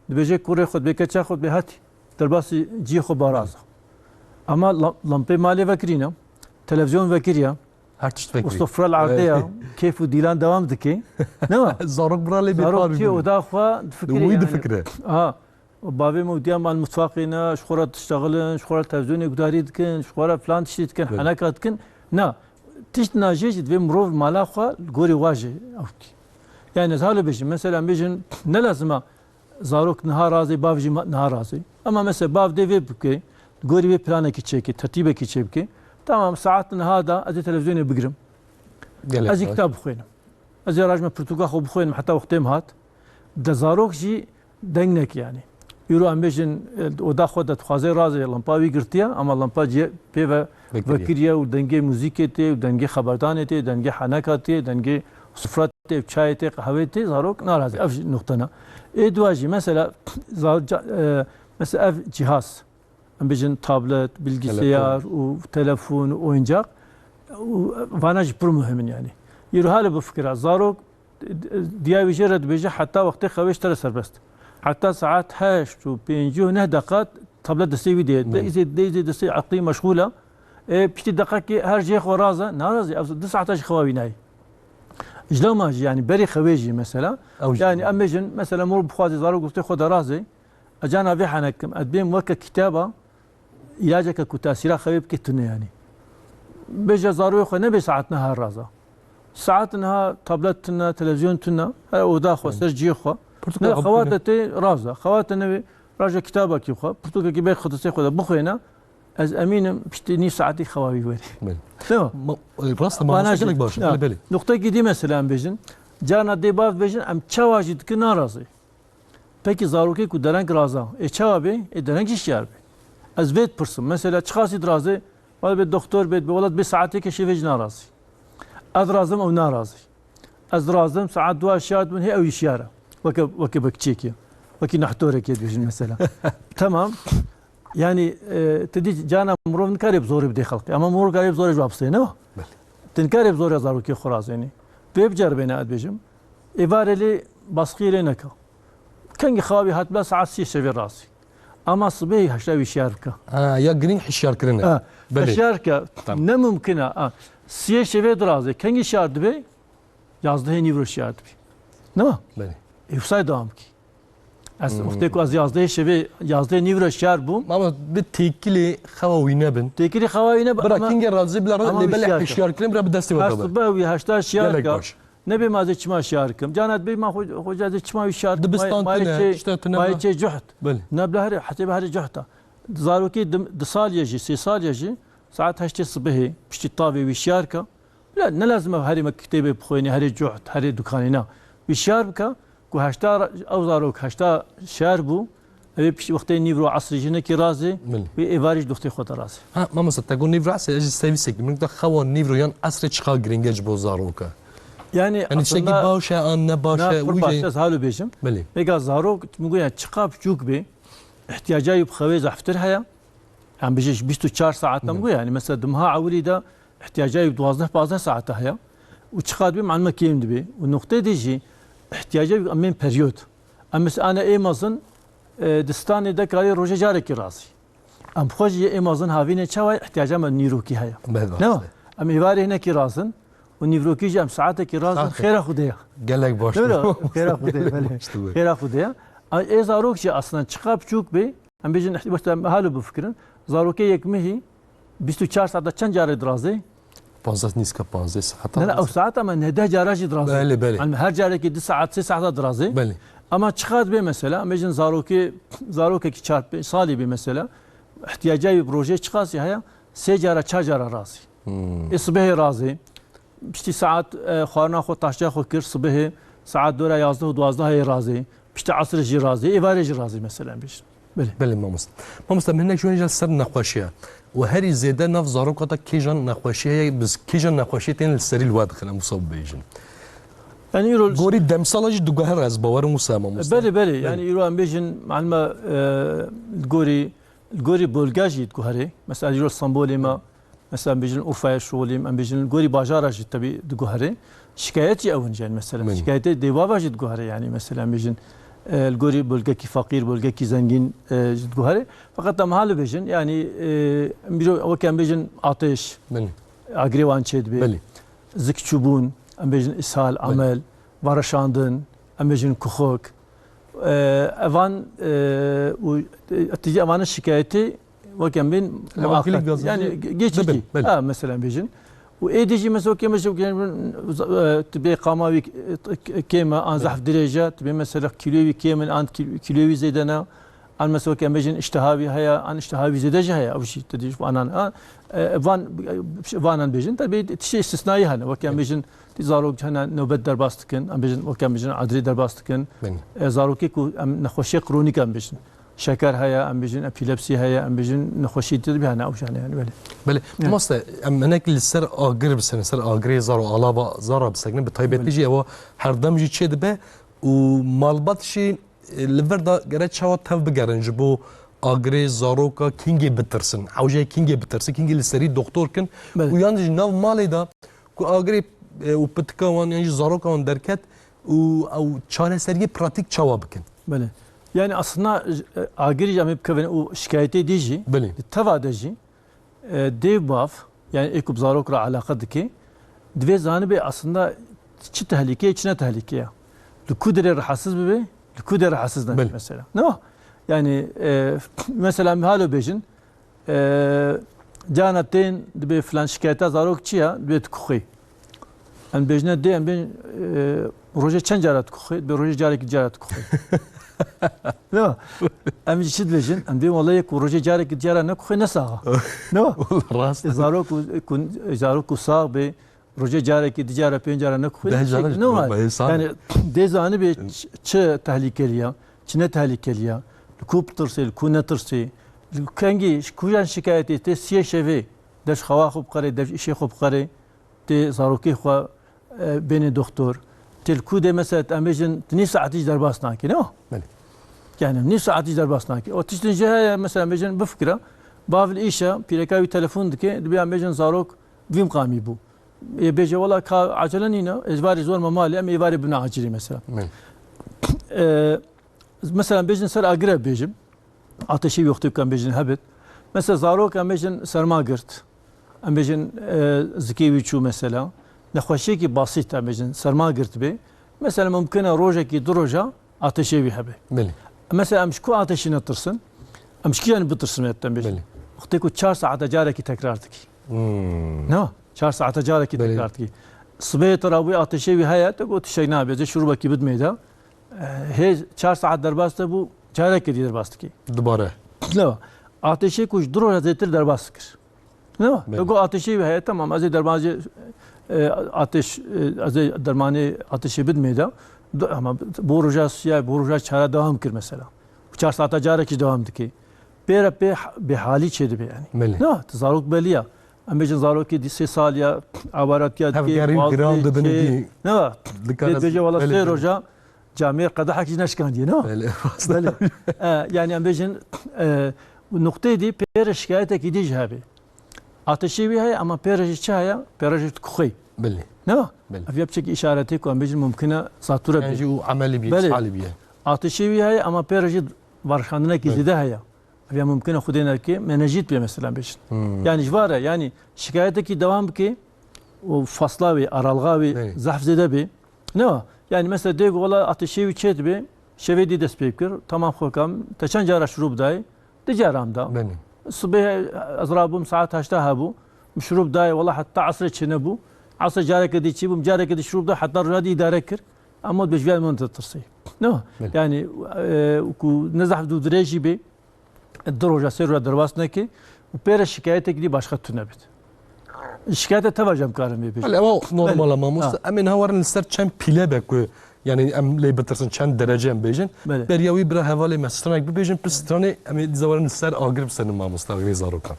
Dibêje kurê xwe, dibê keça xwe, dibê hetî. Derbasî cihê xwe baraz e. Ama la-, lampê malê vekirîne, televizyon vekiriye. Her tişt vekirî. Û sofra li erdê ye, Evet. Keyf û dîlan dewam dike. Ne wa? Zarok bira lê Zarok bêpar çi bibin. Oda xwe difikire Wî yani. Difikire. Ha, bavê me û diya mal mutfaqê ne, ji xwe re diştexilin, ji xwe re televizyonê gudarî dikin, ji xwe re filan tiştî dikin, Evet. Heneka dikin. Na, tişt najê jî divê mirov mala xwe li gorî wa jî ew dikî. Yani ez halo bêjim, mesela bêjin ne lazim e Zarok niha razê, bav jî ma-, niha razê. Ama mesela bav dê vê bike, gorî vê planekî çêke, tertîbekî çêbike. Tamam, saet niha da ez ê televîzyonê bigirim. Gelek Ez ê baş. Kitab bixwînim. Ez ê rajme pirtûka xwe bixwînim heta wextê min hat. De zarok jî deng neke yani. Îro em bêjin, e, oda xwe de dixwaze razê, lampa wî girtiye, ama lampa cihê pê ve Vekiriye. Vekiriye û dengê muzîkê tê û dengê xeberdanê tê, dengê heneka tê, dengê sofra tê, çayê tê, qehweyê tê, zarok narazî. Ev jî nuqte ne. Ê dua jî mesela, za-, ca-, e, mesela ev cihaz, em bêjin tablet, bilgisayar Telefon. Û telefon û oyuncak û vana jî pir muhim in yani. Îro hale bifikira, zarok, diya wî jê re dibêje heta wextê xewê ji te re serbest. Heta saet heşt û pêncî û neh deqa tablet destê wî de ye. Belê. Deyzê, deyzê destê eqlî meşxûl e. Ê, piştî deqekê her cihê xwe raze, narazî, ev du saeta ji xewa wî nayê. Ji lewma jî, yani berê xewê jî mesela. Ew jî. Yani em bêjin, mesela mirov bixwaze zarok doxtê xwe de razê, ez cana vê henek kim, ez dibêm weke kitaba, îlaceke ku tesîra xewê bike tune yani. Bêje zarokê xwe nebê saet niha raza. Saet niha tablet tune, televizyon tune, her oda xwe, Hı. Ser cihê xwe. Pirtûka Ne xwe xewa bixwîne. Te tê raza. Xewa te newê raja kitabekî xwe, pirtûkekî bê xwe destê xwe de bixwêne. Ez emînim piştî nîv saetî xewa wî werê. Belê. Değil mi? Ma-, e, rast e, Bana mamoste, şey, gelek baş. Ya, Belê, belê. Noqtekî dî mesela em bêjin. Carna dê bav bêjin, em çawa jî dikin narazî. Pekî zarokê ku dereng raza, ê çawa bê? Ê dereng jî şiyar bê. Ez vê dipirsim. Mesela çiqasî dirazê, wela bê doktor bê, bê wela bê saetêkê şevê jî narazî. Ez razim ew narazî. Ez razim saet dua şiyar dibin, hê ew jî şiyar e. Weke, weke bekçiyekê. Wekî nehtorekê dibêjin mesela. Tamam. Yani, e, te dî cana mirov nikare bi zorê bidê xelkê. Ama mirov kare bi zorê ji wa bistêne. Belê. Te nikare bi zorê zarokê xwe razênî. Vê biceribêne ez dibêjim. Êvarê lê baskiyê lê neke. Kengî xewa wî hat bila saet sî şevê razî. Ama sibê heşta wî şiyar bike. Ha, ya girîng hişyarkirin e. Ha, Belê. Hişyar ke Tamam. Ne mumkin e. Ha, siyê şevê dirazê. Kengî şiyar dibe? Yazdehê nîvro şiyar dibe. Ne mi? Belê. Ê, wisa dewam bike. Ez Hmm. wextê ku ez yazdehê şevê, yazdehê nîvro şiyar bûm. Ama bi têkilê xewa wî nebin. Têkilê xewa wî nebin Bira ama kingê razî bila ama lê belê hişyar ke. Hişyarkirin bira bi destê we Her de be. Sibe wî heşta şiyar Gelek ke. Baş. Nebê ma ez ê çima şiyar kim. Cana dibê ma xwe, xwe ez ê çima wî şiyar kim. Dibistan May-, mayê tune, çê, tişta tune mayê be. Çê cuht. Belê. Ne bila herê, hesê be herê cuhta. Zarokê di, di saliye jî, sê saliye jî saet heştê sibehê piştî tavê wî şiyar ke. Bila, ne lazim e herê me kitêbê bixwênî, herê cuhd, herê dukanê, na. Wî şiyar bike ku heşta ra-, ew zarok heşta şiyar bû, ew ê piştî wextê nîvro esrî jî hinekî razê, Belê. wê êvarî jî doxtê xwe de razê. Ha, mamosta, te got nîvro esrê, ez jî servîsekî min de xewa nîvro yan esrê çiqa giring e ji bo zaroka? Yani Yani tiştekî aslında baş e an ne baş na e, pir wî baş jî ez halo bêjim. Belê. Êga zarok, min got yani çiqa biçûk bê, ihtiyaca wî bi xewê zehftir heye. Em bijî bîst û çar saet em Hı. got yani. Mesela di meha ewilî de ihtiyaca wî bi duwazdeh pazdeh saete heye. Û çiqad bê malime kêm dibê. Û noqtê dî jî ihtiyaca wî em bên peryod. Em mesela ane ê mezin, e, di stanê de karê rojê carekî razî. Em xwe jî yê ê mezin havînê çawa ye? Ihtiyaca me nîrokî heye. Belê, Ne wa? rast e. Em êvarê hinekî razin û nîvrokî jî em saetekî razin. Saet. Xêra Xwedê ye. Gelek baş Öyle, bû. Xêra Xwedê, belê. Baş bû. Xêra Xwedê ye. Ay, ê zarok jî aslında çiqa biçûk bê, em bêjin, wexta em halo bifikirin. Zarokê yekmehî bîst û çar saeta çend carê dirazê? Panzdeh nîska panzdeh saeta Ne, ne, ew razê. saet ama neh deh cara jî dirazê. Belê, belê. Yani her carekî du saet, sê saeta dirazê. Belê. Ama çiqas bê mesela, em bêjin zarokê, zarokekî çar pênc salî bê mesela, ihtiyaca wî bi rojê çiqasî heye? Sê cara, çar cara razî. Hmm. Ê sibehê razê. Piştî saet, e, xwarina xwe, taştiya xwe kir, sibehê saet dora yazdeh û duwazdehê razê. Piştî esrê jî razê, êvarê jî razê mesela em bêjin. Belê. Belê mamoste. Mamoste, min hinek ji wan jî li ser nexweşiya. Û herî zêde nav zaroka te kêjan nexweşî heye, bi kêjan nexweşî tên li serî li we dixin, em wisa bibêjin. Yani îro Gorî demsala jî diguhere, ez bawerim wisa mamoste. Belê, belê. Belê. Yani îro em bêjin, malime, e, gorî, gorî bolga jî diguhere. Mesela îro Stenbolê me, mesela em bêjin Urfayê şolîm, em bêjin gorî bajara jî tebî diguhere. Şikayet jî ew in jî yani mesela. Belê. Şikayetê dêvava jî diguhere yani mesela em bêjin, e, li gorî bölgekî feqîr, bölgekî zengîn, e, jî diguhere. Feqet em hal bêjin yani, e, em bîro weke em bêjin ateş, Belê. agirê wan çê dibê. Belê. Zik çûbûn, em bêjin îshal, Belê. amel, vereşandin, em bêjin kuxik. E, evan, e, û, e, tijî evana şikayetê wek em bên Ev muaqqet. Akilî gazî Yani jî ge-, geçici. dibin, belê. Ha, mesela bêjin. Û êdî jî mesela wek em bêjin, e, tu bê qama wî, e, kêm e, an zehf dirêj e, tu bê mesela kîloyê wî kêm in, an kî-, kîloyê wî zêde ne. An mesela wek em bêjin îştiha wî heye, an îştiha wî zêde jî heye. Ew jî tu dî ji vanan, ha. E, van, vanan bêjin, tabi tiştê îstisnayî hene. Wek em Evet. bêjin, Tî zarok hene nobet derbas dikin, em bêjin, weke em bêjin, adrê derbas dikin. Belê. E, zarokê ku em nexweşiya kronîk em bêjin. Şeker heye, em bêjin, epilepsî heye, em bêjin, nexweşî tir bî hene, ew jî hene, yani, belê. Belê. Evet. Mamoste, em hinek li ser agir bisekin, ser agirê zaro alava zara bisekin, bi taybetî Belê. jî ewa herdem jî çê dibe û malbat jî, e, li vir de gere çawa tev bigerin ji bo agirê zaroka kîngê bitirsin. Ew jî kîngê bitirsin, kîngê li serî doktor kin Belê. û yan jî nav malê de ku agirê, e, û pitika wan yan jî zaroka wan derket û ew çareseriyê pratîk çawa bikin? Belê. Yani aslında, e, agirî jî em ê bikevin û şikayetê dî jî, Belê. di teva de jî, e, dêv bav, yani ê ku bi zarok re eleqe dike, divê zanibê aslında çi tehlîke ye, çi ne tehlîke ye. Li ku derê rahatsiz bibe, li ku derê rahatsiz nebe Belê. mesela. Ne wa? Yani, e, mesela em halo bêjin, E, carna tên dibê filan şikayeta zarok çi ya? Dibê tu kuxê. Em bêjine dê, em bên, e, rojê çend cara tu kuxê? Dibê rojê carekî cara tu kuxê. Ne? Em jî çi dibêjin? Em dibên wele yek ku rojê carekî cara ne kuxê ne saxa. Ne? Wala rast. E, zarok ku, ku, zarok ku sax bê, Rojê carekî, di cara, pênc cara ne kuxê Deh ne cara çek, ne var? Bayê san. Yani dê zanibê ç-, çi tehlikeli ya, çi ne tehlikeli ya. Li ku bitirsê, li ku netirsê. Li kengî, ji kujan şikayetê tê siyê şevê, dev ji xewa xwe biqerê, dev ji îşê xwe biqerê, tê zarokê xwe, e, bênê doktor. Tê li ku dê mesela em bêjin, di nîv saetî jî derbas nake, ne? Belê. Yani nîv saetî jî derbas nake. O tiştin jî heye, mesela em bêjin bifikire, bav li îşe, pîreka wî telefon dike, dibê em bêjin zarok vî miqamî bû. Ê bêje, "Wela ka acele nîne, ez varê zor me malê, em ê varê bibine acilî mesela." Min. Ee, mesela bêjin ser agire bêjim, ateşê wî wextê ku em bêjin hebit. Mesela zarok em bêjin serma girt, em bêjin, e, zikê wî çû mesela. Nexweşiyekî basît em bêjin serma girt bê. Mesela mumkin e rojekî du roja ateşê wî hebe. Belê. Mesela em ji ku ateşî netirsin? Em ji kîjan bitirsin, em bêjin? Belê. Wextê ku çar saete carekî tekrar dikî. Hmm. Ne? Çar saete carekî Belê. tekrar dikî. Sibê te rabûyê ateşê wî heye, te got tiştek nabe, ez ê şurubekî bidimê de. Eh, hê çar saet derbas te bû, carekê dî derbas dikî. Dubare. Ne? Ateşê ku ji du roja zêtir derbas kir. Ne? Belê. Ego ateşê wî heye, tamam, ez ê dermanê, e, ateş, e, ez ê dermanê ateşê bidimê de. Do-, ama bo roja siya, bo roja çara dewam kir mesela. Çar saeta carekî dewam dike. Pê re pê ha-, bêhalî çêdibe yani. Belê. Ne? Ti zarok belî ya. Em bêjin zarokê di sê sal ya, awaratiya dike, Hevgerî wazê giran dibin çê. Dî. Ne? Li kara Dê dibêje, wala belê, sê belê. Roja camêr qedehek jî neşikandiye, ne? Belê. Belê. E, yani em bêjin, e, nuqteyê dî pê re şikayetekî dî jî hebe. Ateşê wî heye, ama pê re jî çi heye? Pê re jî dikuxê. Belê. Ne? Belê. Ev ya piçekî îşaretê ku em bêjin mumkin e zatûre bê. Jî û emelî bî, Belê. Halî bî. Ateşê wî heye, ama pê re jî varxandinekî Belê. Zêde heye. Ev ya mumkin e xwedê neke menenjît bê mesela bêjin. Hmm. Yani ji vare, yani şikayetekî dewam bike û fasla wê, aralga wê Belê. Zehf zêde bê. Ne? Yani mesela dê ku wela ateşê wî çêdibe, şevê dî dest pê kir, tamam xwekam, te çend cara şirûb dayê? Di caran da. Belê. Sibê ez rabûm saet heşta hebû. Min şirûb dayê, wela heta esrê çênebû. Esrê careke dî çêbûm, careke dî şirûb da, heta roja dî îdare kir. Em got, bêjviya min ditirsê. Ne? Belê. Yani, e, ku ne zehf dû dirêjî bê, du roja, sê roja derbas neke û pê re şikayetek dî başqa tune bit. Şikayete teva jî em karin vê bêjin. Belê, ew normal e, Belê. Mamoste. Ha. Em ê niha werin li ser çend pîle be ku, yani em lê bitirsin, çend derece em bêjin. Belê. Beriya wî bira hevalê me stranek bibêjin, pir stranê em ê dîsa werin li ser agir biserin, mamoste, agirê zarokan.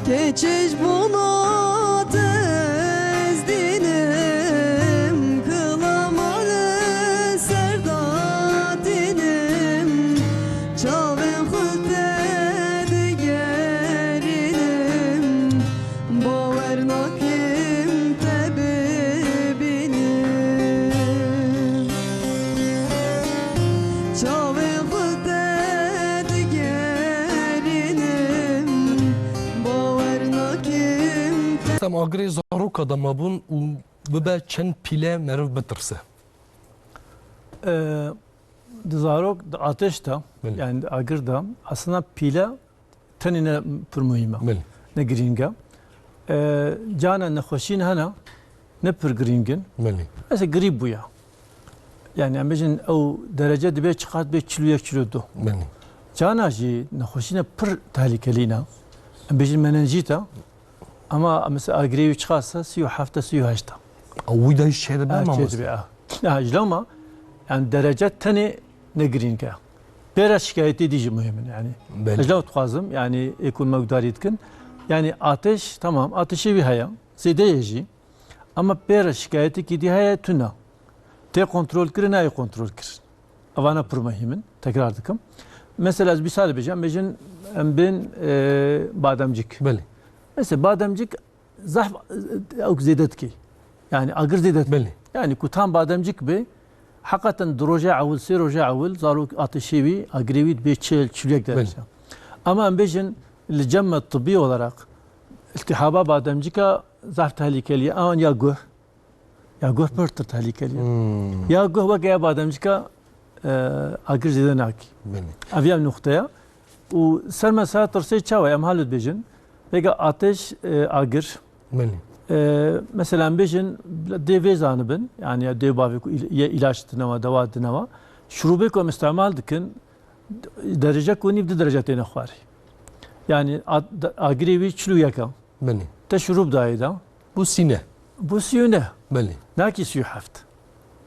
Keçiş bona tez dinim, kılamalı serda dinim, çavên xwe te digerinim, bawer nakim te bibînim. Çavên xwe te digerinim, bawer nakim te. Tam agirê zaroka de mabûn û bibe çend pîle meriv bitirse. Ee, di zarok, di ateş de, Belê. Yani di agir de, aslında pîle tenê ne pir muhîm e, Belê. Ne girîng e. E, cana nexweşîn hene, ne pir girîng in. Belê. Mesela grîp bûya. Yani em bêjin ew derece dibe çiqat be çil û yek, çil û du. Belê. Cana jî nexweşîne pir tehlikelî ne. Em bêjin menenjît e. Ama mesela agirê wî çiqas e, sî û heft e, sî û heşt e. A, wî de hîç çêdibe, Ha, mamoste? Çêdibe, ha. Ya, ji lewma, yani derece tenê ne girîng e. Pê re şikayetê dî jî muhîm in, yani. Belê. Ez lew dixwazim, yani, ê ku me gudarî dikin. Yani, ateş, tamam, ateşê wî heye, zêde ye jî. Ama pê re şikayetekî dî heye, tune. Tê kontrol kirin, nayê kontrol kirin. Evana pir muhîm in, tekrar dikim. Mesela, ez mîsal bêjim, bêjin, em bên, e, bademcik. Belê. Mesela, bademcik zehf, e, ew zêde dike. Yani agir zêde dike. Belê. Yani ku tam bademcik be, heqeten du roja ewil, sê roja ewil, zarok ateşê wî, agirê wî dibe çil, çil û yek derece. Belê. Ama em bêjin, li cem me tibbî olarak, iltihaba bademcika zehf tehlikelî ye, an ya guh, ya guh pirtir tehlikelî ye. Hmm. Ya guh weke ya bademcika, e, agir zêde nakî. Belê. Ev ya nuqte ye. Û ser mesela tirsê çawa ye? Em halo dibêjin. Vêga ateş, e, agir. Belê. E, mesela em bêjin, dê vê zanibin, yani ya dê bavê ku îl-, ye îlaç dinewa, dewa dinewa. Şurûbê ku em îstemal dikin, derece ku nîv du derece têne xwarê. Yani at-, da-, agirê wî çil û yek e. Belê. Te şurûb dayê da. Bu sîne. Bu sî û neh. Belê. Nakî sî û heft.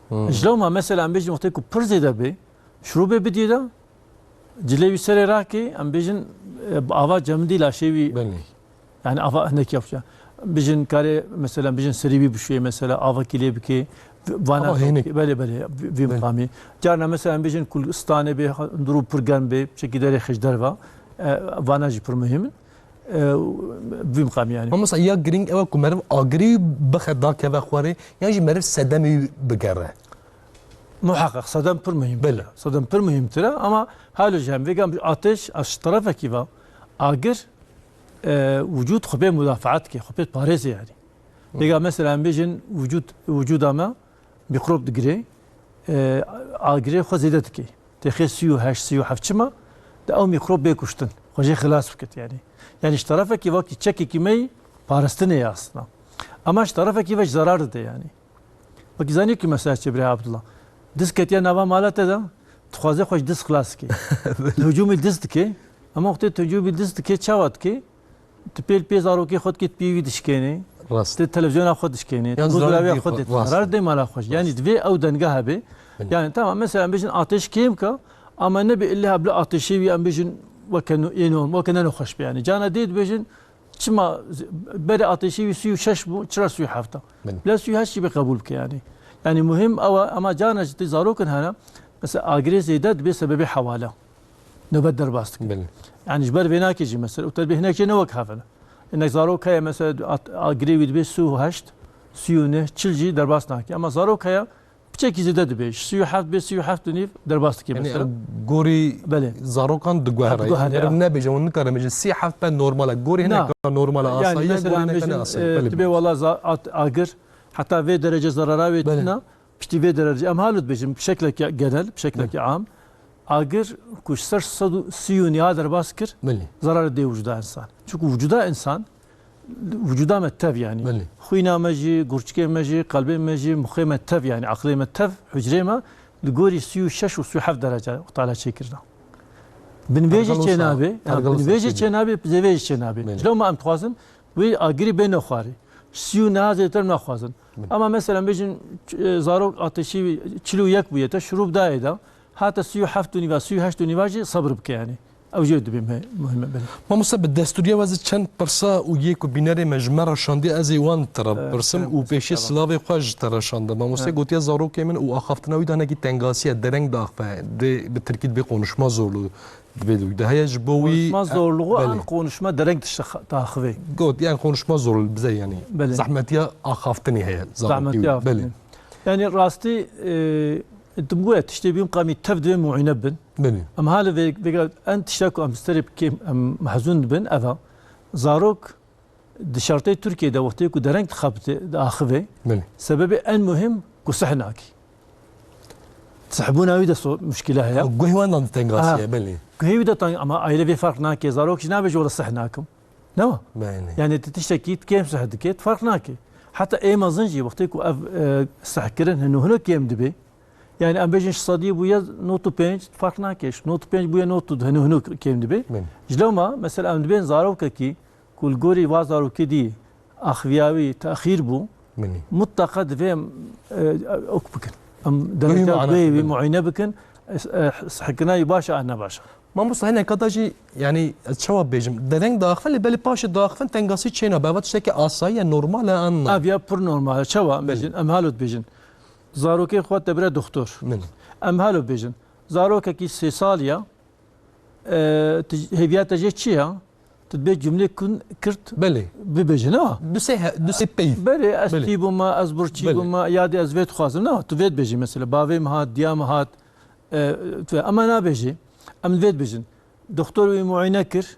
Hmm. Ji lewma mesela em bêjin wextê ku pir zêde bê, şurûbê bidî de, cilê wî serê rakê, em bêjin, e, bi ava cemidî laşê wî. Belê. Yani ava hinek yapça. Bêjin karê mesela bêjin serî wî bişuye mesela, avakî lê bike, Vana Ama hinek. Belê, belê, vî Belê. Miqamî. Carna mesela em bêjin Kurdistanê bê, durû pir germ bê, çekî derê xêj derva. E, vana jî pir muhîm in. E, vî miqamî yani. Ama mesela ya girîng ew e ku meriv agirî bixe dakeve xwarê, yan jî meriv sedemê wî bigere. Muhakkak sedem pir muhîm. Belê. Sedem pir muhîmtir e, ama halo jî hem vêga ateş, ez ji terefekî ve agir, e, vücud xwe pê mudafaat dike, xwe pê parêzê yani. Vêga mesela em bêjin vücud, vücuda me mîkrob digire, e, agirê xwe zêde dike. Têxê sî û heşt, sî û heft çima, de ew mîkrob bê kuştin. Xwe jê xilas bikit yani. Yani ji terefekî wekî çekekî me yî paristinê ye aslında. Ama ji terefekî ve ji zerar dide yani. Wekî zanî ki mesela çi birê Abdullah. Diz ketiye nava mala te de, dixwaze xwe ji diz xilas dike. Hicûmî diz dike. Ama wextê tu hicûmî diz dike, çawa dike? Tu pêl pê zarokê xwe dikê, tu pê wî dişkênê. Rast. Tu televizyona xwe dişkênê. Yan Tu zarar bûzlaviya dê xwe xwe, dê. rast. Zarar dê mala xwe. Yani divê ew denge hebe. Belê. Yani tamam, mesela em bêjin ateş kêm ka, ama nebe illa bila ateşê wî em bêjin weke no-, ê norm, weke ne nexweş be yani. Cana dê dibêjin çima z-, berê ateşê wî sî û şeş bû, çira sî û heft a? Belê. Bila sî û heşt jî bê qebûl bike yani. Yani muhim ew e, ama cana jî tê zarokin hene, mesela agirê zêde dibê sebebê hewale. Nobet derbas dike. Belê. Yani ji ber vê nake jî mesela, û te dibê hinek jê ne wek hev in. Hinek zarok heye mesela at-, agirê wî dibê sî û heşt, sî û neh, çil jî derbas nake. Ama zarok heye piçekî zêde dibe. Ji sî û heft bê sî û heft û nîv derbas dike Yani mesela. em gorî Belê. zarokan diguhere. Diguhere, Yani ya. em nebêje, hûn nikare bêje sî heft be normal e. Gorî hinek Na. normal e, Yani asayiye, mesela gorî em hinek bêjin, ne asayiye. e, Belê. Dibe wala za-, at-, agir heta vê derece zarara wê Belê. tune. Piştî vê derece em halo dibêjin, bi şeklekî genel, bi şeklekî Belê. am. Agir ku ji ser sed û sî û nîha derbas kir, Belê. zararê dê wicûda insan. Çünkü wicûda insan, wicûda me tev yani. Belê. Xwîna me jî, gurçikê me jî, qelbê me jî, muxê me tev yani, aqilê me tev, hucrê me li gorî sî û şeş û sî û heft derece tala çêkirina. Bin vê jî Pergalo sa-, çênabe, ha, pergalo bin vê jî sa-, çênabe, zê vê jî çênabe. Belê. Ji lewma em dixwazin wê agirî bêne xwarê. Sî û neha zêdetir em naxwazin. Belê. Ama mesela bêjin, e, zarok ateşî çil û yek bûye te, şurûb dayê de, hate sî û heft û nîva, sî û heşt û nîva jî sebir bike yani. Ew jî dibê me-, muhim e, belê. Mamoste, bi destûriya we ez çend pirsa û yê ku bînerê me ji me re şandiye, ez ê wan te re Ee, birsim kerem, û pêşî estağfurullah. silavê xwe ji te re şande. Mamoste Evet. gotiye zarokê min û axaftina wî de hinekî tengasî ye, dereng daxive, dê bi tirkî dibê konuşma zorluğu dibê dû. De heye ji bo wî Konuşma zorluğu Belê. an konuşma dereng dişte-, daxive. Got, yani konuşma zorluğu bize yani. Belê. Zahmetiya axaftinê heye zarokê Zahmetiya wî. axaftinê. Belê. Yani rastî, e, tu bûye tiştê bî miqamî tev divê muîne bin. Belê. Em hale vê, vêga en tişta ku em serê kêm, em mehzûn dibin, eva. Zarok di şartê Tirkiyê de wextê ku dereng dixebite, diaxive, Belê. sebebê en muhim ku sih nake. Sihbûna wî de so-, muşkile heye. Guhê wan dan tengasî Aha. ye, belê. Guhê wî de tang, ama aile vê ferq nake. Zarok jî nabêje wela sih nakim. Ne wa? Belê. Yani tu tiştekî kêm sih dike, ferq nake. Heta ê mezin jî wextê ku ev, e, sihkirin hino hino kêm dibe. Yani em bêjin ji sedî bûye nod û pênc, ferq nake. Ji nod û pênc bûye nod û du, hino hino kêm dibe. Belê. Ji lewma, mesela em dibên zarokekî ku li gorî va zarokê dî axiviya wî texîr bû, Belê. mutlaka divê em, e, ok bikin. Em Guhê derece muayene guhê wî bikin. muayene bikin. E, e, sihkirina wî baş e, an ne baş e. Mamosta, hineka da jî, yani, ez çawa bêjim? Dereng daxivin, lê belê paşê daxivin tengasî çênabe. Eva tiştekî asayî ye, normal e, an na? Ev ya pir normal e. Çawa? Em Belê. bêjin, em halo dibêjin. Zarokê xwe te bire doktor. Belê. Em halo bêjin. Zarokekî sê salî ya, e, tu, hêviya te jê çi ya? Tu dibê cumlê kun kirt Belê. bibêje, ne wa? Du sê he-, du sê peyv. Belê, ez Belê. tî bûme, ez birçî Belê. bûme, ya dê ez vê dixwazim, ne wa? Tu vê dibêjî mesela, bavê min hat, diya min hat, e, tu, ema nabêjî. Em vê dibêjin. Doktor wî muayene kir,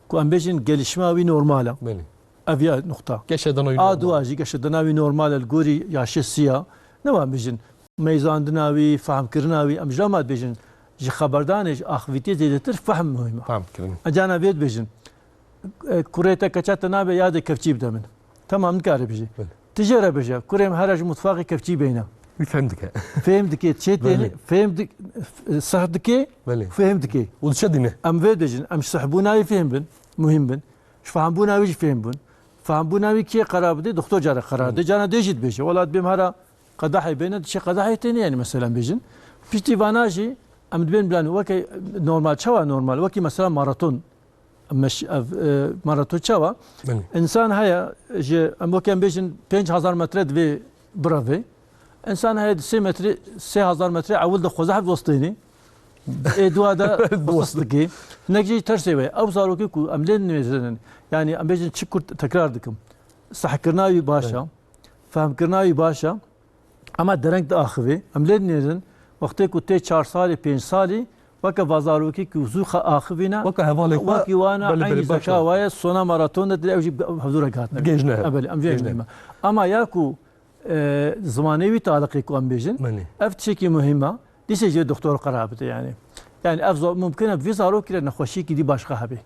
ku em bêjin gelişma wî normal e. Belê. Ev ya nuqta. Geşedana wî A normal. dua jî geşedana wî normal e, li gorî yaşê siya. Ne wa em bêjin? Meyzandina wî, fehmkirina wî, em ji ma dibêjin, ji xeberdanê, ji axivîtiyê zêdetir fehm muhîm e. Fehm kirin. Em cana vê dibêjin, e, kurê te keça te nabe, ya dê kevçî bide min. Tamam, nikare bêje. Belê. Tu jê re bêje, kurê min here ji mutfaxê kevçî bêne. Wî fehm dike. Fêm dike, çê tê, Belê. fêm dik-, seh dike, Belê. fêm dike. Û diçe dîne. Em vê dibêjin, em ji sehbûna wî fêm bin, muhîm bin. Ji fehmbûna wî jî fêm bûn. Fehmbûna wî kê qerar bide? Doktor care qerar dide. Cana dê jî dibêje, wela dibêm hera qedehê bêne, diçe qedehê têne, yani mesela bêjin. Piştî vana jî em dibên bilanî weke normal, çawa normal? Wekî mesela maraton. Meş-, ev, e, maraton çawa? Belê. Însan heye ji, em weke em bêjin pênc hezar metre divê birevê. Însan heye di sê metre, sê hezar metre ewil de xwe zehf dostênî. Ê dua de xwest dikê. Hinek jî tersê wê. Ew zarokê ku em lê nêzin, yani em bêjin çi kurt tekrar dikim. Sehkirina wî baş e. Fehmkirina wî baş e. Ema dereng diaxivê. Em lê nêzin. Wextê ku tê çar salî, pênc salî, weke va zarokî ku zû xe axivîne. Weke hevalê xwe. Wekî wana belê, eynî belê, baş zeka e. Waye sona maraton de dire ew jî hevdû re hatine. Digêjne. E, belê, em jê. Digêjne. Ema ya ku e, zimanê wî taliqê ku em bêjin, Belê. Ev tiştekî muhîm e. Dîsê jê doktor qerar bide yani. Yani ev zo-, mumkin e vî zarokî re nexweşiyekî dî başqa hebe.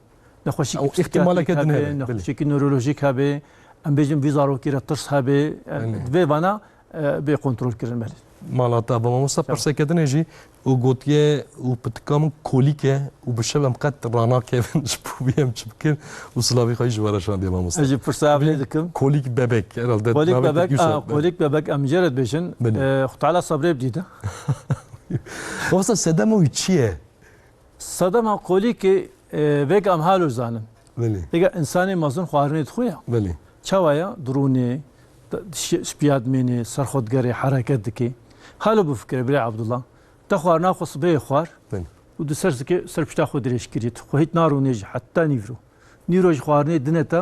Nexweşiyekî Ew psîkiyatrîk ihtimaleke din hebe, hebe, belê. Nexweşiyekî newrolojîk hebe. Em bêjin vî zarokî re tirs hebe. Yani Belê. Divê vana, e, bê kontrol kirin belê. Mala te ava mamoste, Sağ ol. Pirseke din e jî, û gotiye û pitika min kolîk e û bi şev em qet ranakevin ji bo wî em çi bikin û silavî xwe jî ji we re şandiye mamoste. Ez jî pirsa ev lê dikim. Kolîk bebek, herhalde Kolîk navê bebek, Tirkî a, wisa. Kolîk bebek em jê re dibêjin. Belê. E, Xwe Teala sebrê bidî de. Mamoste, sedema wî çi ye? Sedema kolîkê, e, vêga em halo zanin. Belê. Vêga însanê mezin xwarinê dixwe ya. Belê. Çawa ya? Dirûnê, şi-, şipiya dimênê, ser xwe digerê, hereket dike. Halo bifikire, birê Abdullah. Te xwarina xwe sibê xwar Belê. Û di ser zikê, ser pişta xwe dirêj kirî. Tu xwe hît narûnê jî, heta nîvro. Nîro jî xwarinê dine te,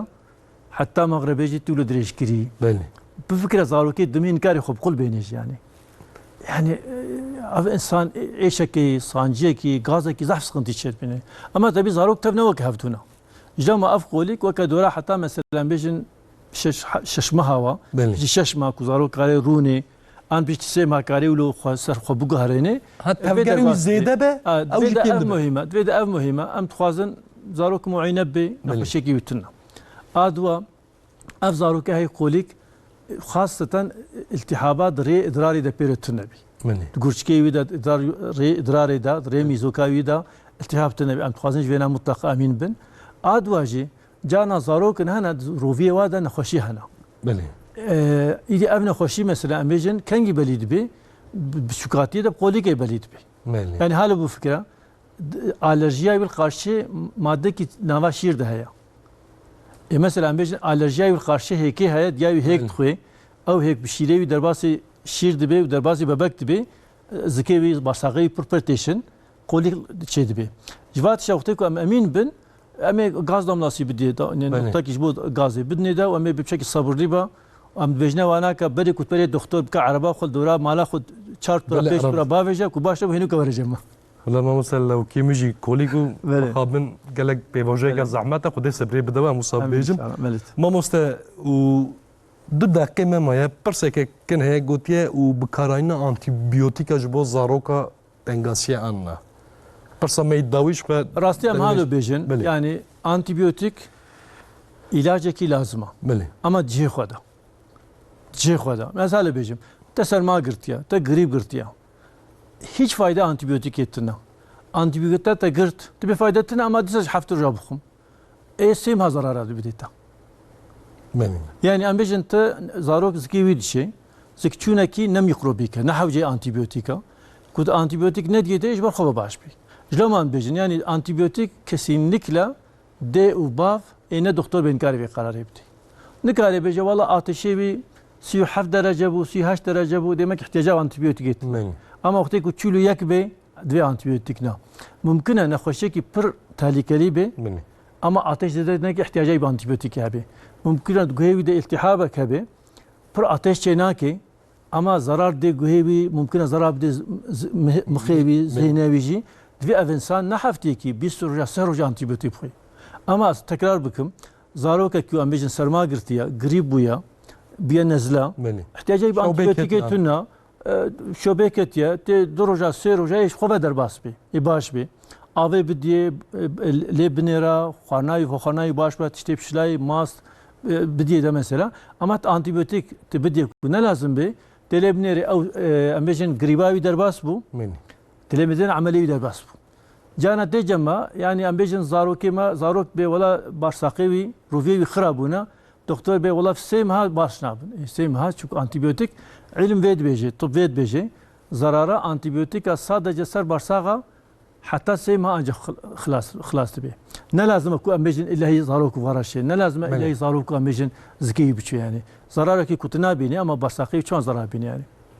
heta mexrebê jî tu li dirêj kirî. Belê. Bifikire zarokê dimî nikarê xwe bi qul bênê jî yani. Yani, e, ev insan ê-, êşekê, sanciyekî, gazekî zehf sıkıntı çêdibîne. Ama tabii zarok tev ne wek hevdûna. Ji dema ev kolîk weke dora heta mesela bêjin şeş, şeş meha wa, Belê. Ji şeş meha ku zarok karê rûnê, an piştî sê meha karê wilo xwe ser xwe biguherênê. Ha, Vê tevgerê wî derbas zêde dibê. be, Ha, ew vê jî de kêm ev dibe. muhîm e, vê de ev muhîm e. Em dixwazin zarok muayene bê, Belê. Nexweşiyekî wî tune. A dua, ev zaroke hey kolîk, xaseten iltihaba di rê idrarê de pê re tune bî. Belê. Di gurçikê wî de, idrar, rê idrarê de, rê mîzoka wî de iltihab tune bî. Em dixwazin ji vêna mutlaq emîn bin. A dua jî, carna zarokin hene, roviyê wa de nexweşî hene. Belê. Ee, îdî ev nexweşî mesela em bêjin kengî belî dibê, bi, bi çûkatiyê de bi kolîkê belî dibê. Belê. Yani halo bifikire, d-, alerjiya wî li qarşî madekî nava şîr de heye. Ê, mesela em bêjin alerjiya wî li qarşî hêkê heye, diya wî hêk Belê. dixwê, ew hêk bi şîrê wî derbasî şîr dibê û derbasî bebek dibê, zikê wî, baştaqê wî pir pir têşin, kolîk çê dibê. Ji va tişta wextê ku em emîn bin, em ê gaz damlasî bidê, da, ne, Belê. Noqtekî ji bo gazê bidinê de û em ê bi çekî sabirlî ba. Em dibêjine wana ke berê ku tu berê doktor bike ereba xwe li dora mala xwe çar tura, Belê, pênc ereba. tura bavêje ku baş e, hênû ke were cem me. Wela mamoste, lewkê min jî kolîk û Belê. mixabin gelek pêvajoyeke Belê. zehmet e, Xwedê sebrê bide we, em wisa Amin bêjin. inşallah, Belê. Mamoste, û du deqê me maye, pirseke kin heye gotiye û bikarayîna antîbiyotîka ji bo zaroka tengasiye anna. Pirsa me yî dawî ji xwe Rastî em halo bêjin, Belê. yani antîbiyotik îlacekî lazim e. Belê. Ama cihê xwe de. Cihê xwe de. Ez halo bêjim, te serma girtiye, te grîp girtiye. Hiç fayda antîbiyotikê tune. Antîbiyotîk te, te girt, tu bê fayde tune ama dîsa ji heft roja bixwim. Ê sê meha zerara dibidê te. Belê. Yani em bêjin te zarok zikê wî dişê, zikçûnekî ne mîkrobîk e, ne hewceyê antîbiyotîk e. Ku tu antîbiyotîk nediyê te ji ber xwe ve baş bî. Ji loma em bêjin, yani antîbiyotîk kesinlikle dê û bav ê ne doktor bên karê vê qerarê bidê. Nikarê bêje, wela ateşê wî sî û heft derece bû, sî û heşt derece bû, demek ihtiyaca antîbiyotîkê tune. Belê. Ama wextê ku çil û yek bê, divê antîbiyotîk ne. Mumkin e nexweşiyekî pir tehlikelî bê, Belê. ama ateş zêde neke ihtiyacayî bi antîbiyotîkê hebe. Mumkin e di guhê wî de îltihabek hebe, pir ateş çê nake, ama zarar dê guhê wî, mumkin e zarar bidê z-, z-, mih-, mixê wî, Belê. zihnê wî jî. Divê ev insan ne hefteyekî, bîst roja, sê roja antîbiyotîk bixwe. Ama ez tekrar bikim, zarokek ku em bêjin serma girtiye, grîp bûye, bûye nezle, Belê. ihtiyacayî bi Şobe antîbiyotîkê ketiye. tune, E, şobê ketiye, tê du roja, sê roja yê ji xwe ve derbas bê, yê baş bê. Avê bidiyê, e, lê binêra, xwarina wî, xwarina wî baş be, tiştê pişilayê, mast, e, bidiyê de mesela. Ama antîbiyotîk tu bidiyê ku ne lazim bê, tê lê binêrê ew, e, em bêjin grîba wî derbas bû. Min. Tê lê binêrê emelê wî derbas bû. Cana tê cema, yani em bêjin zarokê me, zarok bê wela barsaqê wî, rûviyê wî xira bûne. Doktor bê wela sê meha baş nabin. Ê, sê meha, çünkü antîbiyotik, îlim vê dibêje, tıp vê dibêje, zarara antîbiyotîka sadece ser barsaxa heta sê meha ancak xil-, xilas, xilas dibe. Ne lazim e ku em bêjin îlahî zarok varaşê, ne lazim e Belê. îlahî zarok ku em bêjin zikê wî biçe yani. Zararekî ku tu nabînî ama barsaxê wî çawan zarar bîne yani.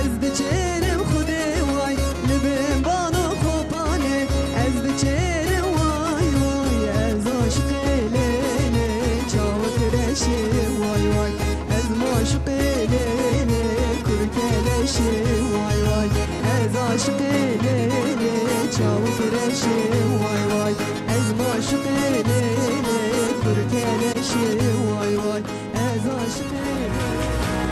Ez diçêrim Xwedê way, li bin balo Kopanê. Ez diçêrim way way, ez aşiqê Lêlê, çawik reşê way way. Ez maşiqê Lêlê, kur keleşê way way. Ez aşiqê Lêlê, çawik reşê way way. Ez maşiqê Lêlê, kur keleşê way way. Ez aşiqê